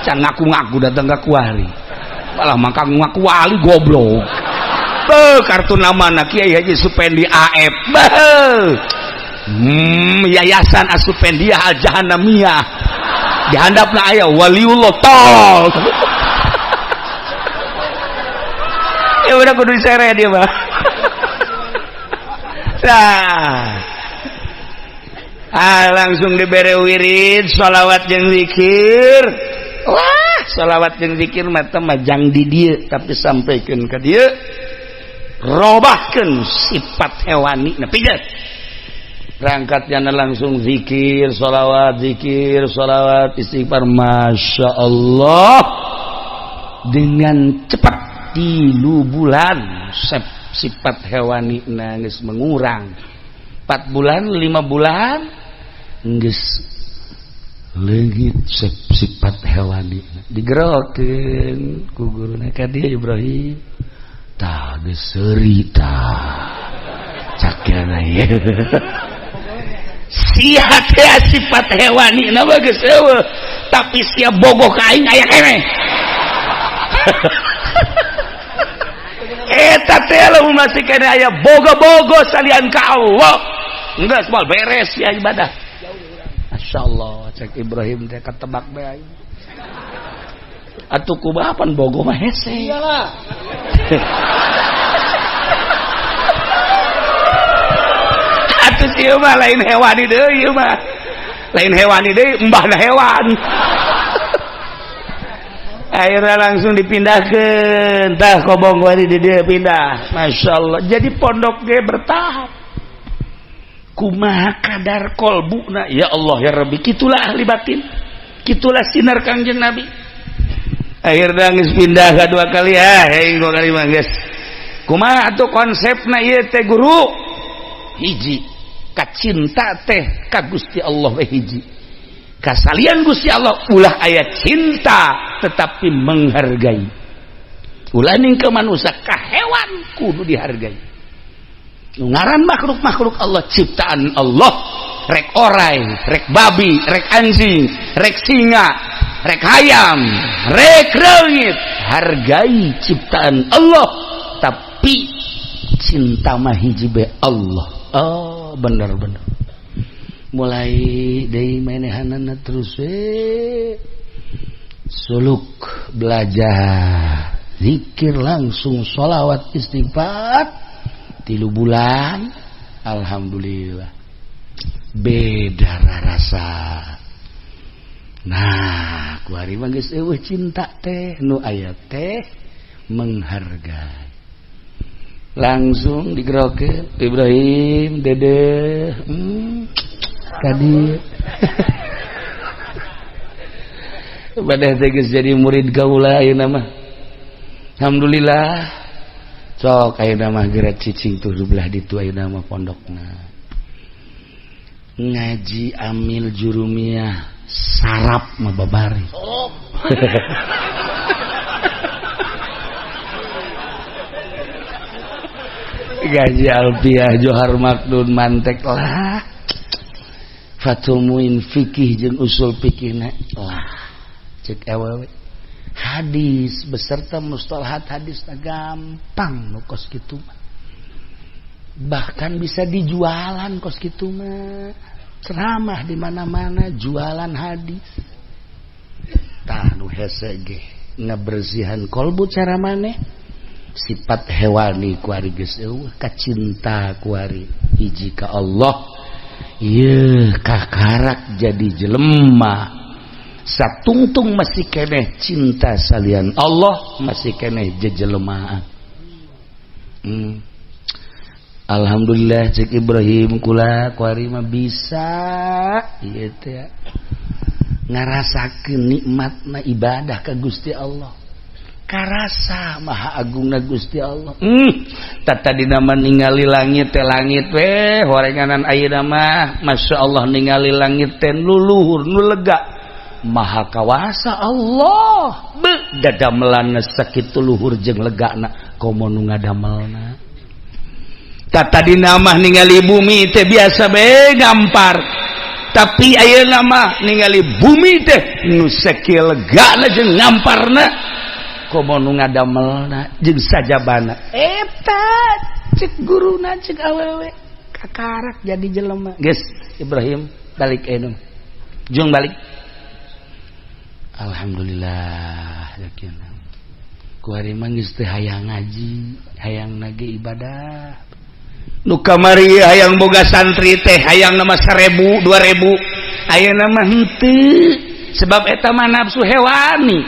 can ngaku-ngaku datang ke kuali, malah mangka ngaku wali goblok. Beuh, kartu nama na Kiai Haji Supendi AF, beuh, Yayasan Asupendiah Al Jahanamiyah, dihandapna aya waliullah tol. Ya udah kudu diseret dia mah. Nah. Ah, langsung dibere wirid sholawat jeung zikir. Wah, sholawat jeung zikir mah teh mah jang di dieu tapi sampaikeun ka dieu. Robahkeun sifat hewani na pijet. Berangkatnya langsung zikir, sholawat, zikir, sholawat, istighfar. Masya Allah. Dengan cepat 3 bulan sifat hewani geus mengurang. 4 bulan, 5 bulan geus leungit sifat hewani digerokeun ku guruna ka dieu Ibrahim. Tah geus seuri tah cakana ieu. Sia teh sifat hewani na mah geus eueuh tapi sia bogoh ka aing aya keneh. Eta teh lamun masih keneh aya bogo-bogo salian ka Allah. Geus moal beres ya ibadah. Masya Allah, cek Ibrahim teh ketebak bae aing. Atuh kumaha pan bogo mah hese. Iyalah. Atuh ieu mah lain hewani deui ieu mah. Lain hewani deui, embahna hewan. Akhirnya langsung dipindahkeun. Tah kobong wari di dieu pindah. Masya Allah. Jadi pondok ge bertahap. Kumaha kadar kolbuna ya Allah ya Rabbi, kitulah ahli batin, kitulah sinar Kangjeng Nabi. Akhirnya geus pindah ka dua kali ah, heuing dua kali mah geus. Kumaha atuh konsepna ieu teh guru? Hiji, kacinta teh ka Gusti Allah we hiji. Kasalian Gusti Allah ulah aya cinta tetapi menghargai. Ulah ning ke manusia ka hewan kudu dihargai. Ngaran makhluk-makhluk Allah, ciptaan Allah, rek orai, rek babi, rek anjing, rek singa, rek hayam, rek reungit, hargai ciptaan Allah, tapi cinta mah hiji be Allah. Oh, bener-bener. Mulai deui manehanana terus we suluk belajar zikir langsung sholawat istighfar 3 bulan, alhamdulillah beda rasa. Nah, kuari mah geus eueuh cinta teh, nu aya teh menghargai. Langsung digerokeun Ibrahim, Dede, tadi badai teh geus jadi murid kaula ayeuna mah. Alhamdulillah. Sok ayeuna mah geura cicing tuh belah ditu ayeuna mah pondokna. Ngaji amil jurumiyah sarap mah babari. Gaji alfiah Johar Makdun mantek lah. Fathul Muin fikih jeung usul fikihna lah. Cek awewe. Hadis beserta mustalahat hadis gampang nu kos kitu mah. Bahkan bisa dijualan kos kitu mah. Ceramah di mana-mana jualan hadis. Tah nu hese ge ngabersihan kolbu cara maneh. Sifat hewani kuari geus eueuh, kacinta kuari hiji ka Allah. Yeuh kakarak jadi jelema. Satungtung masih keneh cinta salian Allah, masih keneh jejelemaan. Alhamdulillah cek Ibrahim kula kuari mah bisa ieu teh ngarasakeun nikmatna ibadah ka Gusti Allah. Karasa maha agungna Gusti Allah. Tadi nama ningali langit teh langit weh horenganan ayeuna mah Masya Allah ningali langit teh nu luhur nu lega. Maha kawasa Allah. Be dadamelanna sakitu luhur jeung legana komo nu ngadamelna. Tadi nama ningali bumi teh biasa be gampar. Tapi ayeuna mah ningali bumi teh nu sakieu legana jeung ngamparna komo nu ngadamelna jeung sajabana. Eta cek guruna cek awewe kakarak jadi jelema. Geus Ibrahim balik ayeuna. Jung balik. Alhamdulillah yakin. Kuari mah geus teh hayang ngaji, hayang nage ibadah. Nu kamari hayang boga santri teh hayang nama 1000, 2000. Ayeuna mah henteu sebab eta mah nafsu hewani.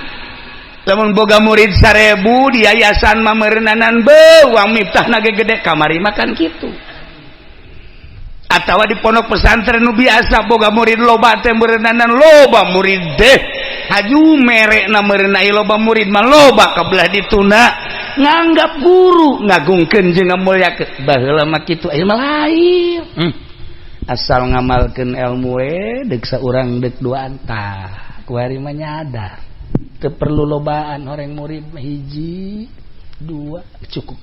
Lamun boga murid 1000 di yayasan mah meureunnanan beuang miftah nage gede kamari mah kan kitu. Atawa di pondok pesantren nu biasa boga murid loba teh meureunnanan loba murid deh. Haju merekna meureunna loba murid mah loba kabelah dituna nganggap guru ngagungkeun jeung ngamulyakeun baheula mah kitu aya mah lain. Asal ngamalkeun ilmu we deuk saurang deuk duaan tah kuari mah nyadar teu perlu lobaan horeng murid mah hiji dua cukup.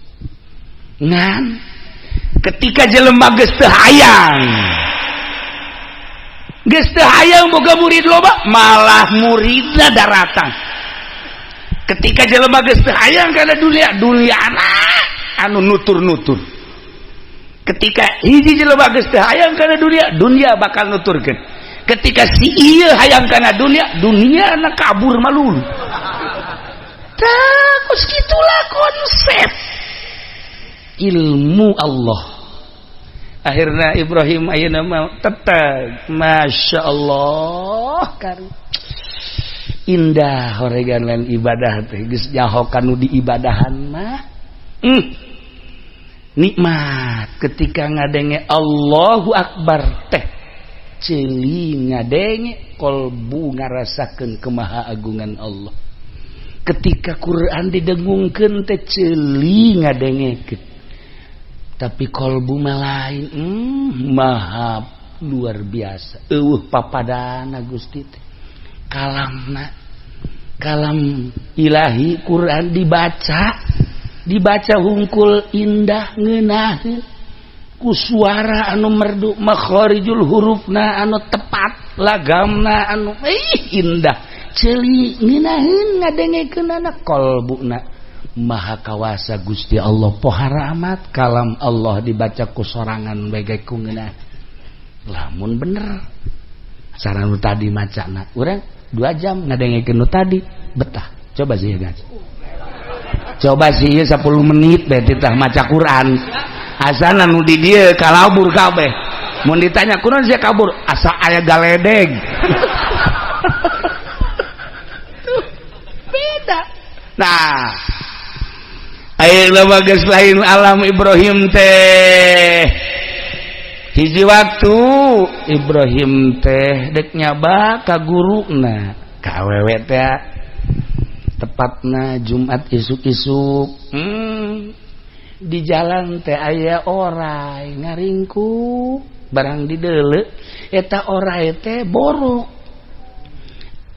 Ngan ketika jelema geus teu hayang geus teu hayang boga murid loba malah muridna daratang. Ketika jelema geus teu hayang kana dunia, duniana anu nutur-nutur. Ketika hiji jelema geus teu hayang kana dunia, dunia bakal nuturkeun. Ketika si ieu hayang kana dunia, dunia na kabur malulu. Tah kos kitulah konsep ilmu Allah. Akhirnya Ibrahim ayeuna mah tetep Masya Allah kari indah horegan lain ibadah teh geus nyaho kanu diibadahan mah. Nikmat ketika ngadenge Allahu Akbar teh ceuli ngadenge kolbu ngarasakeun kemahaagungan Allah. Ketika Quran didengungkeun teh ceuli ngadengekeun, tapi kolbu mah lain, maha luar biasa eueuh papadana Gusti teh. Kalamna kalam ilahi Quran dibaca hungkul indah ngeunaheun ku suara anu merdu, makharijul hurufna anu tepat, lagamna anu indah, ceuli ngeunaheun ngadengekeunana kolbuna maha kawasa Gusti Allah. Pohara amat kalam Allah dibaca ku sorangan bae ku ngeunah. Lamun bener saran nu tadi macana urang 2 jam ngadengekeun nu tadi betah. Coba sih guys, coba sih 10 menit bae titah maca Quran asana nu di dieu kalabur kabeh. Mun ditanya kunaon sia kabur, asa aya galedeg. Tuh beda. Nah, ayeuna mah geus lain alam Ibrahim teh. Hiji waktu Ibrahim teh dek nyaba ka guruna ka awewe teh, tepatna Jumat isuk-isuk. Di jalan teh aya orai ngaringku, barang dideuleu eta orai teh borok,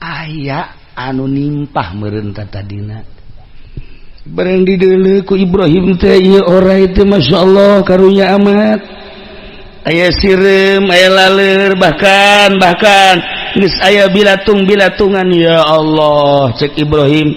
aya anu nimpah meureun tadina. Barang dideuleu ku Ibrahim teh ieu orai teh masyaallah karunya amat, aya sireum, aya laleur, bahkan geus aya bilatung-bilatungan. Ya Allah, cek Ibrahim,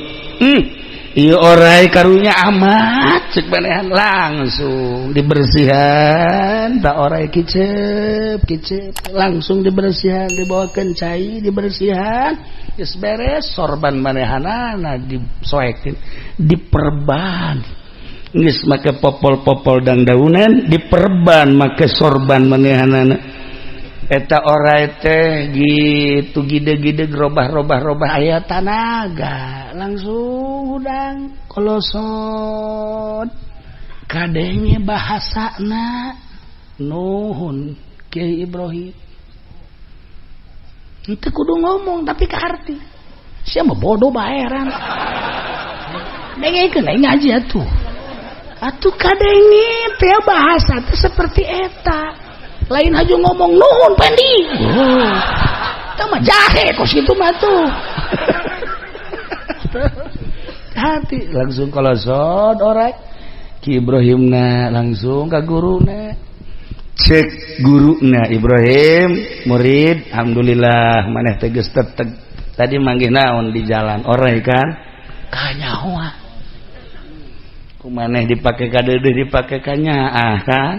ieu orai karunya amat, cek manehan. Langsung dibersihan tak orai, kicep kicep langsung dibersihan, dibawakeun cai dibersihan, geus beres sorban manehanana disoekeun, diperban, geus make popol-popol dangdaunan diperban make sorban manehanana. Eta orai teh gitu gide-gide robah-robah-robah aya tanaga langsung hudang kolosot kadenge bahasana nuhun Kiai Ibrahim. Itu kudu ngomong tapi kaarti sia mah bodoh baeran dengekeun aing ngaji atuh atuh kadenge teh bahasa teh seperti eta. Lain aja ngomong nuhun pendi, oh, mah jahe kos gitu mah tuh. Hati langsung kolosot orai Ki Ibrahim na langsung ke guruna, cek guruna Ibrahim, murid alhamdulillah maneh teh geus teteg tadi manggih naon di jalan orai kan kanyahoa ku maneh dipake kadeudeuh dipake kanyaah kan.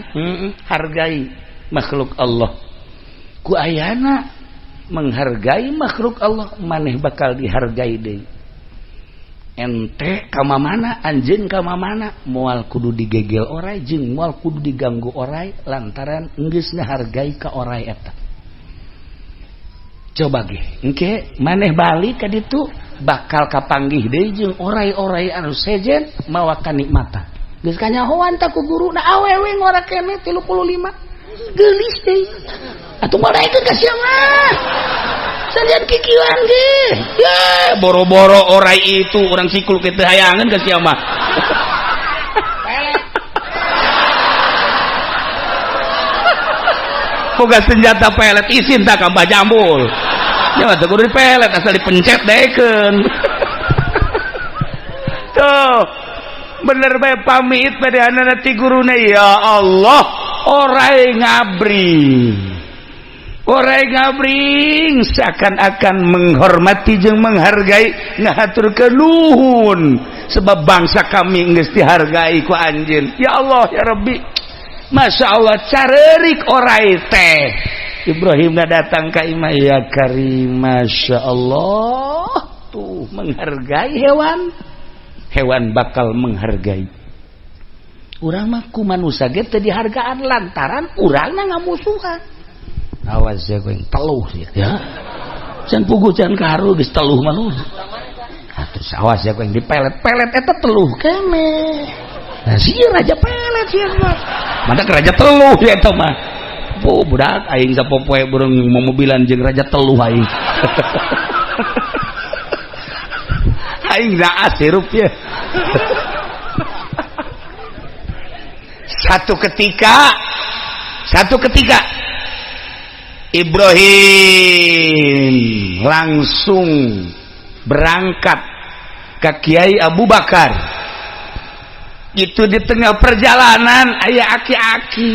Hargai makhluk Allah ku ayana menghargai makhluk Allah maneh bakal dihargai deui. Ente ka mana anjeun ka mana moal kudu digegel orai jeung moal kudu diganggu orai lantaran geus ngahargai ka orai eta. Coba ge engke maneh balik ka ditu bakal kapanggih deui jeung orai-orai anu sejen mawa kanikmatan. Geus kanyahoan ta ku guruna awewe ngora keneh 35 geulis deui atuh moal daekeun ka sia mah salian kikieuan ge ye boro-boro orai itu urang sikul kitu hayangeun ka sia mah. Boga senjata pelet isin tak ka Mbah Jambul nya mah teu kudu dipelet asal dipencet daekeun. Tuh bener bae pamit badeanana ti guruna. Ya Allah, orai ngabring, orai ngabring seakan-akan menghormati jeung menghargai ngahaturkeun nuhun sebab bangsa kami geus dihargai ku anjeun. Ya Allah ya Rabbi, Masya Allah carerik orai teh. Ibrahim datang ka imah, ya Karim, Masya Allah tuh menghargai hewan, hewan bakal menghargai urang mah ku manusia ge teu dihargaan lantaran urangna ngamusuhan. Awas ya kowe teluh ya, ya. Can puguh can karu geus teluh mah. Atuh awas ya kowe dipelet-pelet eta teluh keneh. Nah sieun aja pelet sieun mah. Mata raja teluh ya eta mah. Bu budak aing sapopoe burung momobilan jeung raja teluh aing. Aing naas hirup ya. Satu ketika Ibrahim langsung berangkat ke Kiai Abu Bakar. Itu di tengah perjalanan aya aki-aki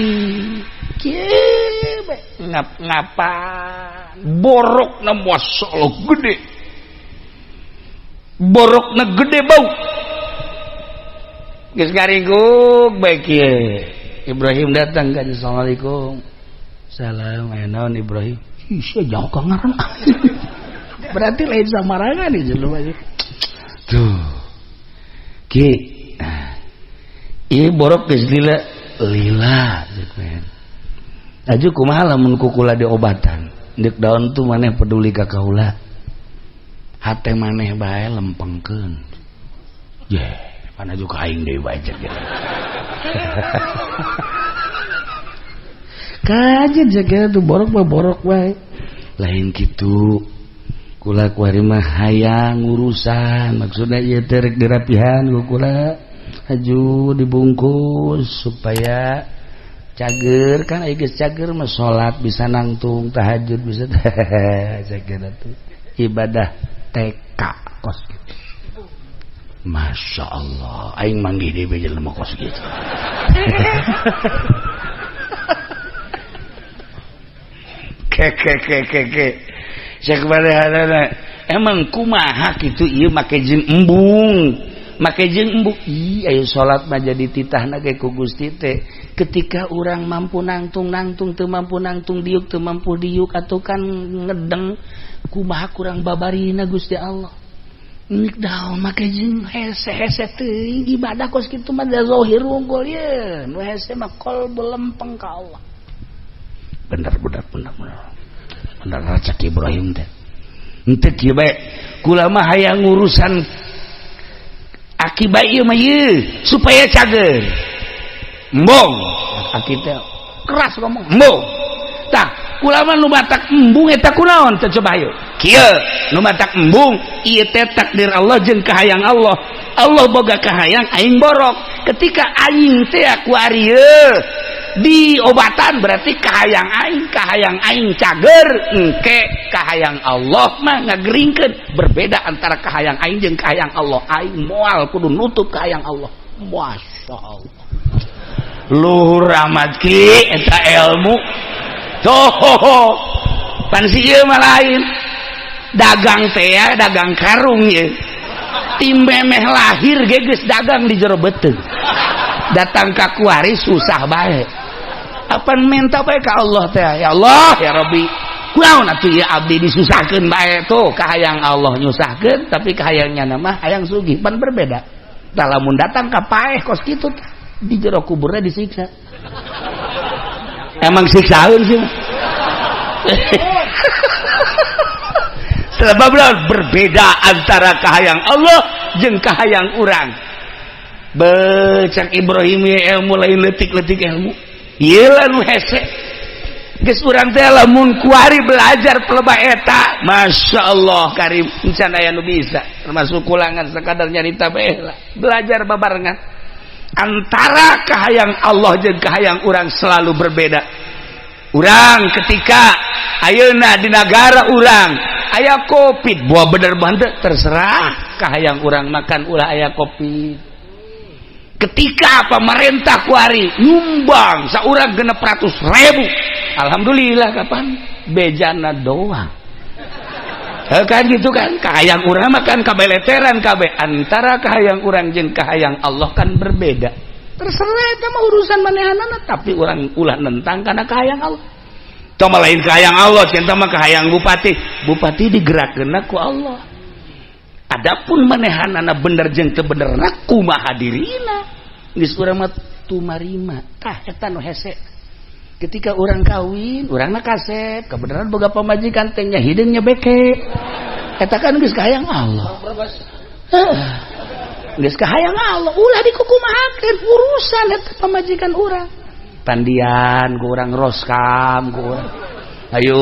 ngap-ngapan borokna masyaallah gede, borokna gede bau geus ngaringguk bae kieu. Ibrahim datang kan, assalamualaikum. Salam, aya naon Ibrahim? Ih, sia jauh ka ngaran. Berarti lain samarangan ieu jelema. Tuh. Ki. Ieu borok geus lila lila ceuk men. Aju kumaha lamun ku kula diobatan? Deuk daun tuh maneh peduli ka kaula. Hate maneh bae lempengkeun. Ye, pana juga aing deui bae ceuk. Kajen jaga tuh borok mah borok bae. Lain kitu. Kula kuari mah hayang urusan, maksudna ieu teh rek dirapihan ku kula. Haju dibungkus supaya cager kan aya geus cager mah salat bisa nangtung, tahajud bisa cager atuh. Ibadah TK kos gitu. Masya Allah, aing manggih deui jelema kos gitu. Keke. Cek barehanana emang kumaha kitu ieu make jeung embung. Make jeung embung. Ih, ayo salat mah jadi titahna ge ku Gusti teh. Ketika urang mampu nangtung-nangtung teu mampu nangtung diuk teu mampu diuk atuh kan ngedeng kumaha kurang babarina Gusti Allah. Nik daun make jeung hese-hese teuing ibadah kos kitu mah da zahir unggul ye. Nu hese mah qalbu lempeng ka Allah. Bener budak bener. Bener cak Ibrahim teh. Henteu kieu bae. Kula mah hayang ngurusan aki bae ieu mah ieu supaya cager. Embung. Aki teh keras ngomong, embung. Tah, kula mah nu matak embung eta kunaon teh coba hayu. Kieu nu matak embung ieu teh takdir Allah jeung kahayang Allah. Allah boga kahayang aing borok. Ketika aing teh kuari ieu diobatan berarti kahayang aing cager engke kahayang Allah mah ngageringkeun. Berbeda antara kahayang aing jeung kahayang Allah. Aing moal kudu nutup kahayang Allah. Masya Allah, luhur amat ki eta ilmu tuh pan si ieu mah lain dagang teh ya, dagang karung ieu tim memeh lahir ge geus dagang di jero beuteung, datang ka kuari susah bae. Apa minta bae ka Allah teh, ya Allah ya Rabbi kunaon atuh ieu abdi disusahkeun bae tuh kahayang Allah nyusahkeun tapi kahayangnya mah hayang sugih pan berbeda. Tah lamun datang ka paeh kos kitu di jero kuburna disiksa. Emang siksaeun sih. Sebab berbeda antara kahayang Allah jeung kahayang urang. Becak Ibrahim ilmu lain letik-letik ilmu. Ieu lah nu hese. Geus urang teh lamun kuari belajar pelebah eta, Masya Allah karim encan aya nu bisa. Termasuk kulangan sekadar nyarita bae lah. Belajar babarengan. Antara kahayang Allah jeung kahayang urang selalu berbeda. Urang ketika ayeuna di nagara urang aya Covid, buah bener banget terserah kahayang urang makan ulah aya Covid. Ketika pemerintah kuari nyumbang saurang 600.000, alhamdulillah kapan bejana doang kan gitu kan. Kahayang urang makan kabeleteran kabeh, antara kahayang urang jeung kahayang Allah kan berbeda. Terserah eta mah urusan manehanana, tapi urang ulah nentang kana kahayang Allah. Tong mah lain kahayang Allah, cinta mah kahayang bupati. Bupati digerakkeunna ku Allah. Adapun manehanana bener jeung teu benerna kumaha dirina. Geus urang mah tumarima. Tah eta nu hese. Ketika urang kawin, urangna kasep, kebenaran boga pamajikan teh nya hideung nya beke. Eta kan geus kahayang Allah. Geus kahayang Allah ulah dikukumahakeun urusan eta pamajikan urang. Pandian ku urang roskam ku urang. Ayo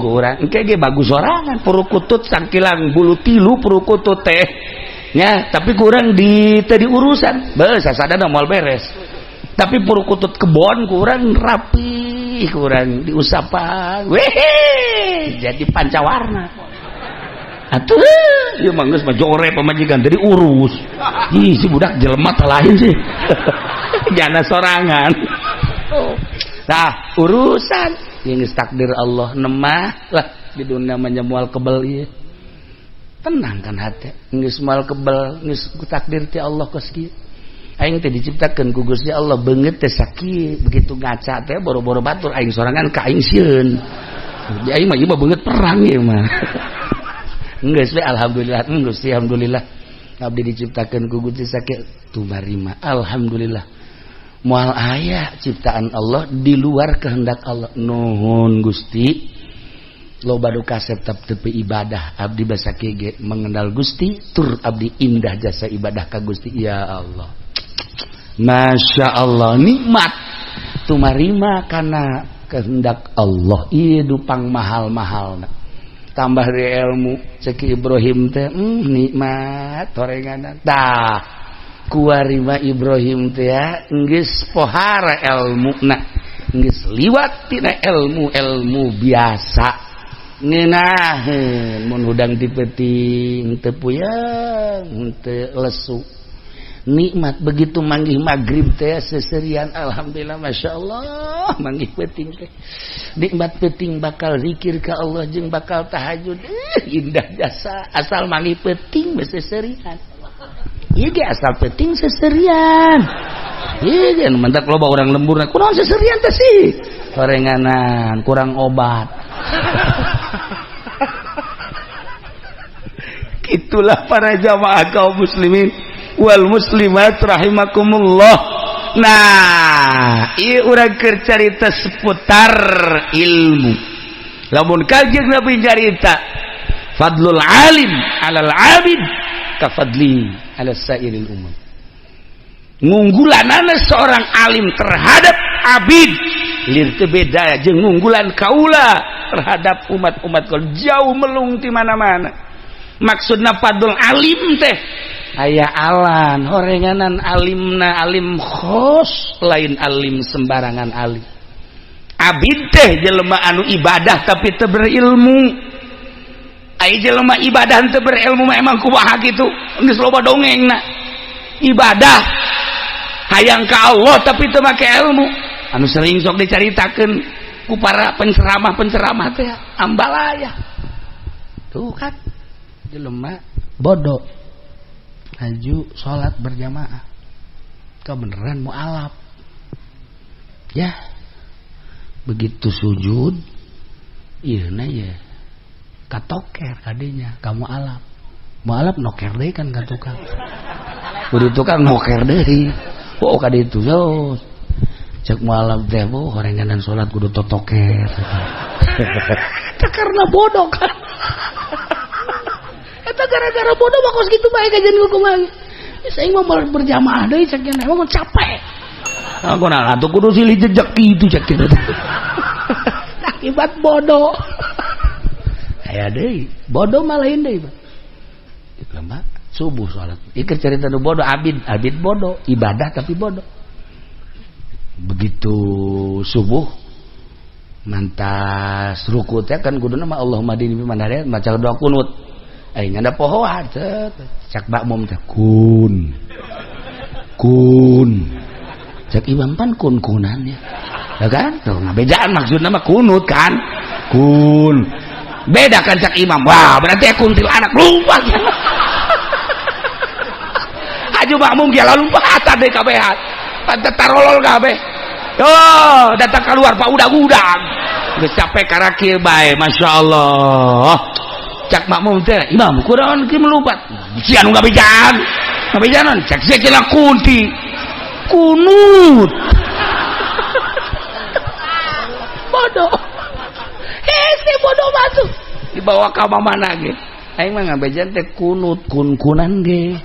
ku urang engke ge bagus sorangan purukutut sangkilang bulu tilu purukutut teh. Nya, tapi kurang di teu diurusan. Beuh sasadana moal beres. Tapi purukutut kebon kurang rapi, kurang diusapan. Wehe, jadi pancawarna. Atuh, ieu mah geus mah jore pamajikan teu diurus. Ih, si budak jelema teh lain sih. Jana sorangan. Nah, urusan yang geus takdir Allah nemah lah di dunia mah moal kebel ieu. Tenang kan hati, geus moal kebel, geus takdir ti Allah kos kieu. Aing teh diciptakeun ku Gusti Allah beungeut teh sakieu, begitu ngaca teh boro-boro batur aing sorangan ka aing sieun. Di aing mah ieu mah beungeut perang ieu mah. Geus we alhamdulillah, Gusti alhamdulillah. Abdi diciptakeun ku Gusti sakieu tumarima. Alhamdulillah. Moal aya ciptaan Allah di luar kehendak Allah. Nuhun Gusti. Loba nu kasep tepi ibadah abdi basa ge mengenal Gusti tur abdi indah jasa ibadah ka Gusti ya Allah. Masya Allah nikmat tumarima kana kehendak Allah ieu dupang mahal-mahalna. Tambah di ilmu cek Ibrahim teh nikmat horenganan. Tah kuarima Ibrahim teh ya geus pohara elmuna geus liwat tina ilmu-ilmu biasa. Ngeunaheun mun hudang ti peuting teu puyeng teu lesu. Nikmat begitu manggih maghrib teh seserian alhamdulillah masya Allah manggih peuting teh nikmat peuting bakal zikir ka Allah jeung bakal tahajud indah jasa asal manggih peuting seserian ieu ge asal peuting seserian ieu ge mentak loba urang lemburna kunaon seserian teh sih horenganan kurang obat. Itulah para jamaah kaum muslimin wal muslimat rahimakumullah. Nah, ieu urang keur carita seputar ilmu. Lamun Kanjeng Nabi nyarita fadlul alim alal abid ka fadli ala sairil umam. Ngunggulanana seorang alim terhadap abid lir teu beda jeung ngunggulan kaula terhadap umat-umat kol jauh melung ti mana-mana. Maksudna fadlul alim teh aya alan horenganan alimna alim khos lain alim sembarangan alim. Abid teh jelema anu ibadah tapi teu berilmu. Aya jelema ibadah teu berilmu mah emang kumaha kitu geus loba dongengna. Ibadah hayang ka Allah tapi teu make ilmu. Anu sering sok dicaritakeun ku para penceramah-penceramah teh ambalaya. Tuh kan jelema bodoh laju salat berjamaah kebenaran mualaf ya begitu sujud ieu na ya katoker kadinya ka mualaf mualaf noker deui kan ka tukang kudu tukang noker deui oh ka ditu yo cek mualaf teh bu horenganan salat kudu totoker eta karena bodoh kan. Eta gara-gara bodoh mah kos kitu bae kajian kumaha. Geus aing mah berjamaah deui cek nya emang capek. Aku nah atuh kudu silih jejak kitu cek kitu. Akibat bodoh. Aya deui, bodoh mah lain deui, Pak. Lemah subuh salat. Ieu cerita nu bodoh abid, abid bodoh, ibadah tapi bodoh. Begitu subuh mantas ruku teh kan kuduna mah Allahumma dini man hadait maca doa kunut. Aing ada pohoan cak makmum teh kun kun cak imam pan kun kunan ya, ya kan tuh ngabejaan maksudna mah kunut kan kun beda kan cak imam wah berarti kuntil anak lupa aju makmum dia lompat tadi kabehan pantat tarolol kabeh oh datang keluar pak udang-udang geus capek karakir bae masya Allah cak makmum teh imam kurang ki melompat si anu ngabejaan ngabejaanan cak sia kira kunti kunut bodoh hese bodoh masuk dibawa ka mana ge aing mah ngabejaan teh kunut kun-kunan ge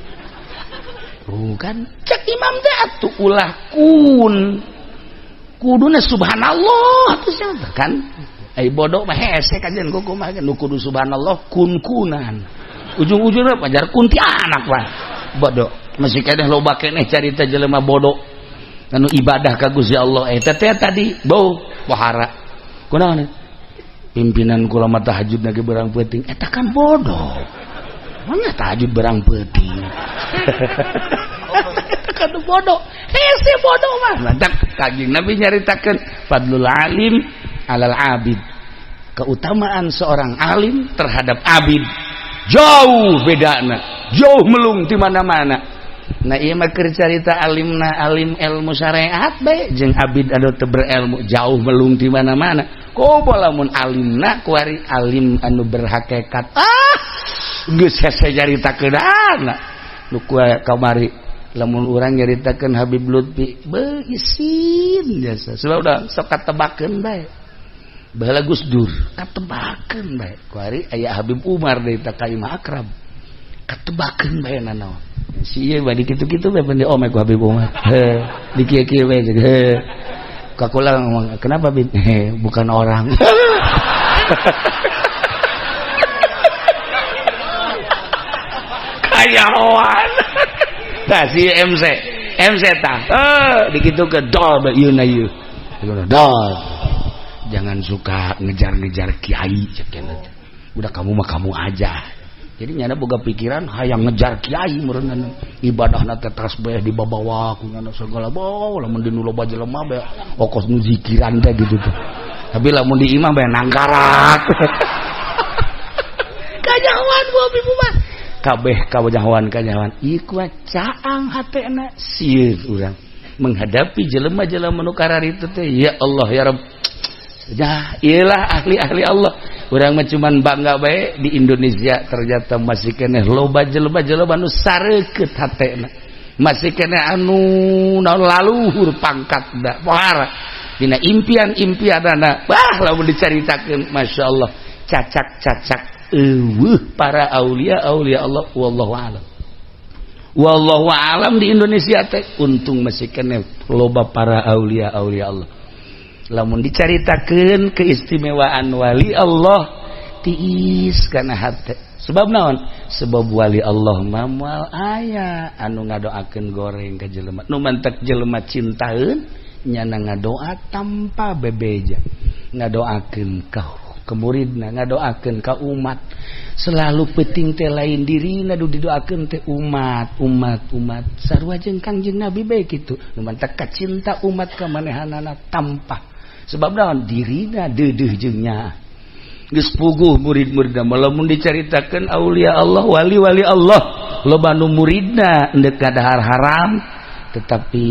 Oh kan cek imam teh atuh ulah kun kuduna subhanallah tuh kan. Ai bodoh mah hese kajian kumaha nu kudu subhanallah kun-kunan. Ujung-ujungnya pajar kuntianak mah. Bodoh. Masih keneh loba keneh carita jelema bodoh anu ibadah ka Gusti Allah eta teh tadi bau pohara. Kunaon? Pimpinan kula mah tahajud ge berang peuting eta kan bodoh. Mana tahajud berang peuting. Eta kan bodoh. Hese bodoh mah. Lantak Kanjeng Nabi nyaritakeun fadlul alim alal abid, keutamaan seorang alim terhadap abid jauh bedana, jauh melung di mana-mana. Nah ieu mah keur carita alimna alim ilmu syariat bae jeung abid anu teu berilmu jauh melung di mana-mana. Komo lamun alimna kuari alim anu berhakikat, ah geus hese nyaritakeunana nu kamari. Lamun urang nyaritakeun Habib Lutfi beuisin jasa sebab udah sok katebakeun bae. Baheula Gus Dur katebakeun bae, kuari aya Habib Umar deui teh ka imah akrab katebakeun bae nanaon si ieu badi kitu-kitu bae pende ome ku Habib Umar heh di kieu-kieu bae heh ka kula ngomong kenapa Bib bukan orang kayahoan tah si MC MC tah dikitukeun dol bae ieu na ieu dol. Jangan suka ngejar-ngejar kiai cek udah kamu mah kamu aja. Jadi nyana boga pikiran hayang ngejar kiai meureun ibadahna teh tasbih dibabawa ku nyana segala bawa lamun di nu loba jelema bae okos nu zikiran teh gitu tuh. Tapi lamun di imah bae nangkarak. Kanyahoan bu ibu mah. Kabeh kawajahoan kanyahoan ieu kuat caang hatena sieun urang menghadapi jelema-jelema nu kararitu teh ya Allah ya Rabb. Ya, iyalah ahli-ahli Allah. Urang mah cuman bangga bae di Indonesia ternyata masih keneh loba jelema-jelema nu sareukeut hatena. Masih keneh anu naon laluhur pangkatna. Pohara dina impian-impianana. Wah, lamun dicaritakeun masyaallah cacak-cacak eueuh para aulia-aulia Allah wallahu alam. Wallahu alam di Indonesia teh untung masih keneh loba para aulia-aulia Allah. Lamun dicaritakeun keistimewaan wali Allah tiis kana hate. Sebab naon? Sebab wali Allah mah moal aya anu ngadoakeun goreng ka jelema. Nu mantek jelema cintaeun nyana ngadoa tanpa bebeja. Ngadoakeun ka muridna, ngadoakeun ka umat. Selalu penting teh lain dirina nu didoakeun teh umat, umat, umat. Sarua jeung Kangjeng Nabi bae kitu. Nu mantek kacinta umat ka manehanana tanpa sebab naon dirina deudeuh jeung nya geus puguh murid-muridna. Lamun dicaritakeun aulia Allah, wali-wali Allah loba nu muridna endek kadahar haram tetapi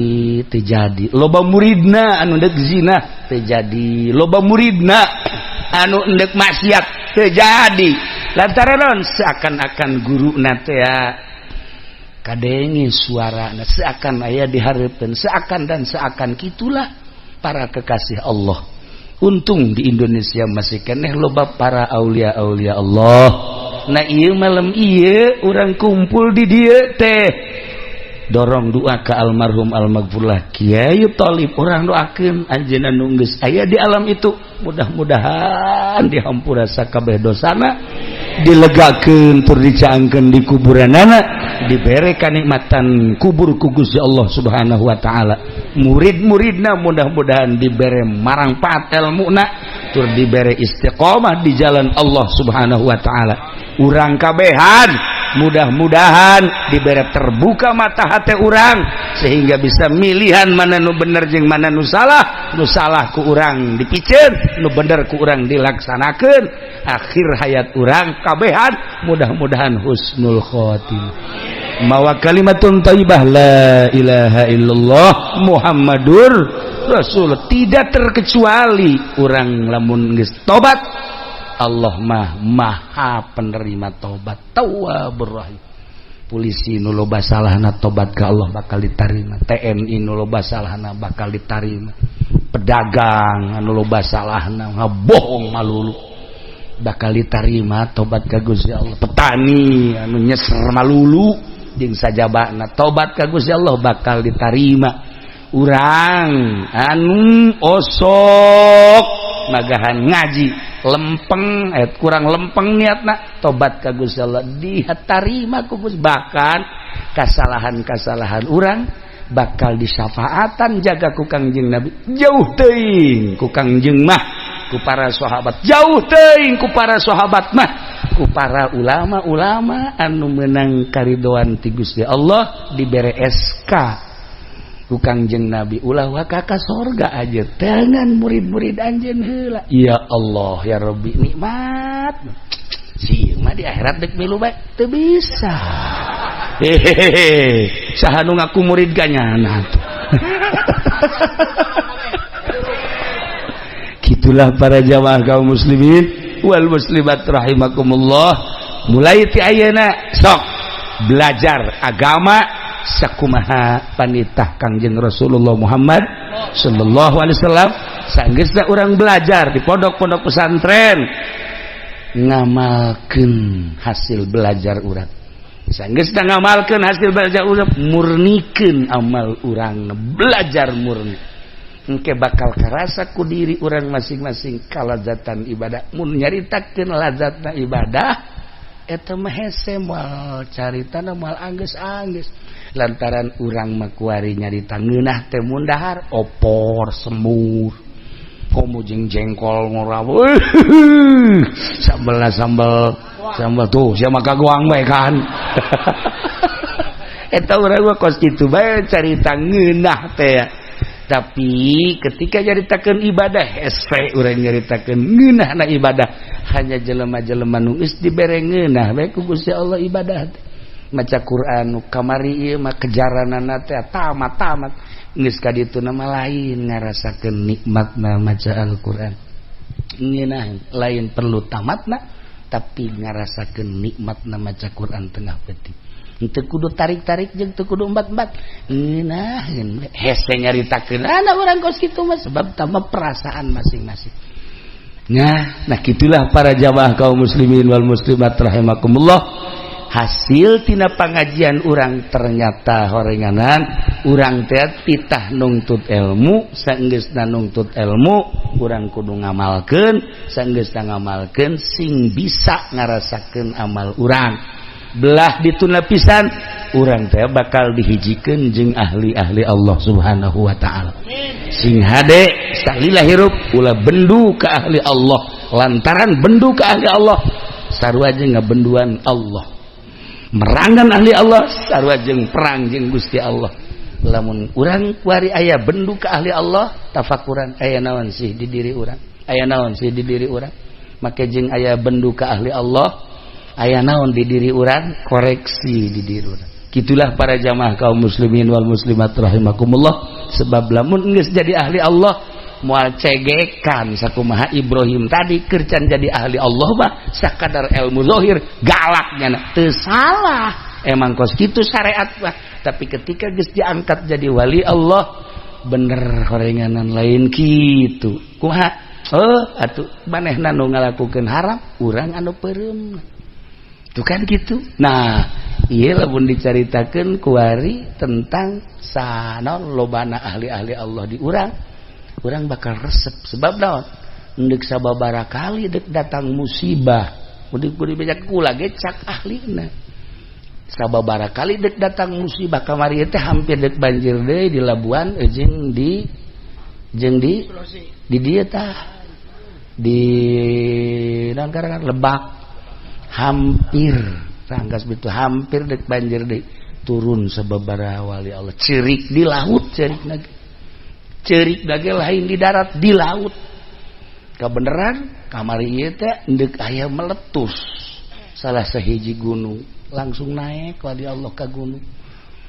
teu jadi, loba muridna anu endek zina teu jadi, loba muridna anu endek maksiat teu jadi. Lantaran naon seakan-akan guruna teh kadenge suarana, seakan aya dihareupeun, seakan dan seakan kitulah para kekasih Allah. Untung di Indonesia masih keneh loba para aulia-aulia Allah. Nah ieu malam ieu urang kumpul di dieu teh dorong doa ke almarhum almaghfurlah Kiai Thalib, urang doakeun anjeunna nu geus aya di alam itu mudah-mudahan dihampura sakabeh dosana, dilegakeun tur dicaangkeun di kuburanana, dibere kanikmatan kubur ku Gusti Allah Subhanahu wa taala. Murid-muridna mudah-mudahan dibere marangpaat elmuna tur dibere istiqomah di jalan Allah Subhanahu wa taala. Urang kabehan mudah-mudahan dibere terbuka mata hati urang sehingga bisa milihan mana nu bener jeung mana nu salah, nu salah ku urang dipiceun, nu bener ku urang dilaksanakeun. Akhir hayat urang kabehan mudah-mudahan husnul khotimah. Mawa kalimatun thayyibah la ilaha illallah Muhammadur Rasul, tidak terkecuali urang lamun geus tobat Allah mah maha penerima tobat, tawwabur rahim. Polisi nu loba salahna tobat ka Allah bakal ditarima, TNI nu loba salahna bakal ditarima, pedagang anu loba salahna ngabohong malulu bakal ditarima tobat ka Gusti Allah, petani anu nyeser malulu Jeung sajabana tobat ka Gusti Allah bakal ditarima. Urang anu osok magahan ngaji lempeng, kurang lempeng niatna, tobat ka Gusti Allah ditarima ku Gusti. Bahkan kasalahan-kasalahan urang bakal disyafaatan jaga ku Kangjeng Nabi. Jauh teuing ku Kangjeng mah, ku para sahabat, jauh teuing ku para sahabat mah, ku para ulama-ulama anu menang karidoan ti Gusti Allah, dibere SK ku Kangjeng Nabi, ulah waka ka sorga aja dengan murid-murid anjeun heula. Ya Allah ya Rabbi, nikmat sih mah di akhirat dek milu bae teu bisa. Hehehe, saha nu ngaku murid ganyana tuh. Gitulah para jamaah kaum muslimin wal muslimat rahimakumullah. Mulai ti ayeuna sok belajar agama sakumaha panitah Kangjeng Rasulullah Muhammad sallallahu alaihi wasallam. Sanggeusna urang belajar di pondok-pondok pesantren, ngamalkeun hasil belajar urang. Sanggeusna ngamalkeun hasil belajar urang, murnikeun amal urang, belajar murni, engke bakal karasa ku diri urang masing-masing kalazatan ibadah. Mun nyaritakeun lazatna ibadah eta mah hese, moal caritana moal anggeus-anggeus, lantaran urang mah kuari nyarita ngeunah teh mun dahar opor semur, komo jeung jengkol ngoraw, sambel sambel sambel tuh sia mah kagoang bae kan. Eta urang mah kos kitu bae carita ngeunah teh. Tapi ketika nyaritakeun ibadah hese urang nyaritakeun ngeunahna ibadah. Hanya jelema-jelema nu geus dibere ngeunah bae ku Gusti Allah ibadah teh. Maca Quran nu kamari ieu mah kejaranana teh tamat-tamat, geus ka ditu mah lain ngarasakeun nikmatna maca Al-Qur'an. Ngeunah lain perlu tamatna, tapi ngarasakeun nikmatna maca Quran tengah peuting. Teu kudu tarik-tarik jeung teu kudu embat-embat. Ngeunaheun hese nyaritakeun anak urang kos kitu mah, sebab tambah perasaan masing-masing. Nah, gitulah para jamaah kaum muslimin wal muslimat rahimakumullah. Hasil tina pangajian urang ternyata horenganan urang teh titah nungtut ilmu. Saenggeusna nungtut ilmu, urang kudu ngamalkeun. Saenggeusna ngamalkeun, sing bisa ngarasakeun amal urang. Belah dituna pisan urang teh bakal dihijikeun jeung ahli-ahli Allah Subhanahu wa taala. Sing hade salila hirup ulah bendu ka ahli Allah, lantaran bendu ka ahli Allah sarua jeung ngabenduan Allah, merangan ahli Allah sarua jeung perang jeung Gusti Allah. Lamun urang kuari aya bendu ka ahli Allah, tafakuran aya naon sih di diri urang, aya naon sih di diri urang. Make jeung aya bendu ka ahli Allah, aya naon di diri urang, koreksi di diri urang. Gitulah para jamaah kaum muslimin wal muslimat rahimakumullah. Sebab lamun geus jadi ahli Allah moal cegekan sakumaha Ibrahim tadi kercan jadi ahli Allah mah sakadar ilmu zahir galaknya teu salah, emang kos kitu syariat mah. Tapi ketika geus diangkat jadi wali Allah, bener horenganan lain kitu. Kumaha? Oh atuh manehna nu ngalakukeun haram, urang anu peureum. Itu kan gitu. Nah, iya lamun dicaritakeun kuari tentang sanon lobana ahli-ahli Allah di urang, urang bakal resep. Sebab naon? Endek sababaraha kali dek datang musibah, mudik kudu banyak kula ge cak ahlina. Sababaraha kali dek datang musibah, kamari teh hampir dek banjir deui di Labuan jeung di jeung di dieu tah di naon karangan Lebak, hampir rangkas itu hampir dek banjir deh. Turun sababaraha wali Allah cerik di laut, cerik lagi, cerik lagi, lain di darat, di laut. Kebenaran kamari ieu teh endek aya meletus salah sahiji gunung, langsung naik wali Allah ka gunung.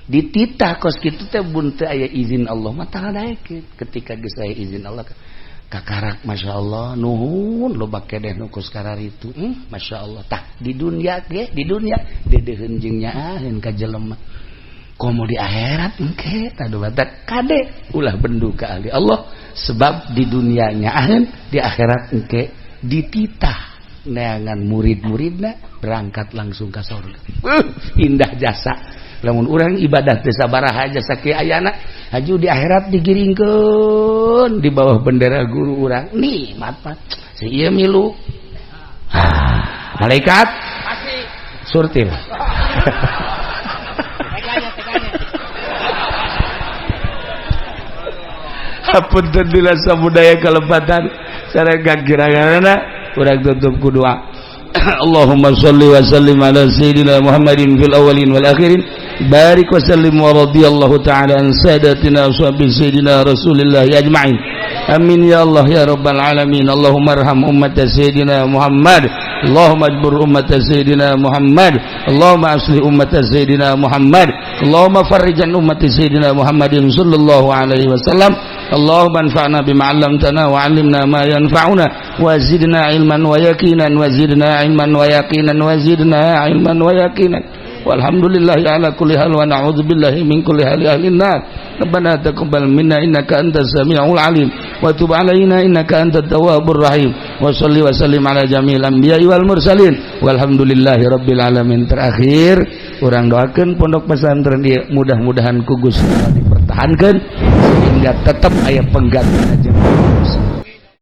Dititah kos kitu teh, bun teu aya izin Allah mah tara naik. Ketika geus aya izin Allah kakarak, Masya Allah, nuhun loba kedeh nu kos kararitu. Masya Allah. Tah di dunia ge, di dunia deudeuheun jeung nyaaheun ka jelema, komo di akhirat engke. Tadu batak kade ulah bendu ka ahli Allah, sebab di dunia nyaaheun, di akhirat engke dititah neangan murid-muridna berangkat langsung ka surga. Indah jasa. Lamun urang ibadah teu sabaraha aja sakieu ayana, haju di akhirat digiringkeun di bawah bendera guru urang. Nikmat mah. Si ieu milu. Ah, malaikat surtil. Teganya, teganya. Hapunten bila sabudaya kalepatan sareng kakiranganna, urang tutup ku doa. Allahumma shalli wa sallim ala sayyidina Muhammadin fil awwalin wal akhirin, barik wa sallim, wa radhiyallahu ta'ala an sadatina ashabi sayyidina Rasulillah ajma'in. Amin ya Allah ya rabbal alamin. Allahumma arham ummat sayyidina Muhammad. Allahumma ajbur ummat sayyidina Muhammad. Allahumma aslih ummat sayyidina Muhammad. Allahumma farrijan ummat sayyidina Muhammadin sallallahu alaihi wasallam. Allahumma anfa'na bima 'allamtana wa 'allimna ma yanfa'una wa zidna ilman wa yaqinan, wa zidna ilman wa yaqinan, wa zidna ilman wa yaqinan. Walhamdulillahi ala kulli hal, wa na'udzu billahi min kulli hali ahli nar. Rabbana taqabbal minna innaka antas samiul alim, wa tub alaina innaka antat tawwabur rahim, wa salli wa sallim ala jami'il anbiya'i wal mursalin, walhamdulillahi rabbil alamin. Terakhir, urang doakeun pondok pesantren ieu mudah-mudahan ku Gusti Allah dipertahankan sehingga tetap aya pengganti jeung.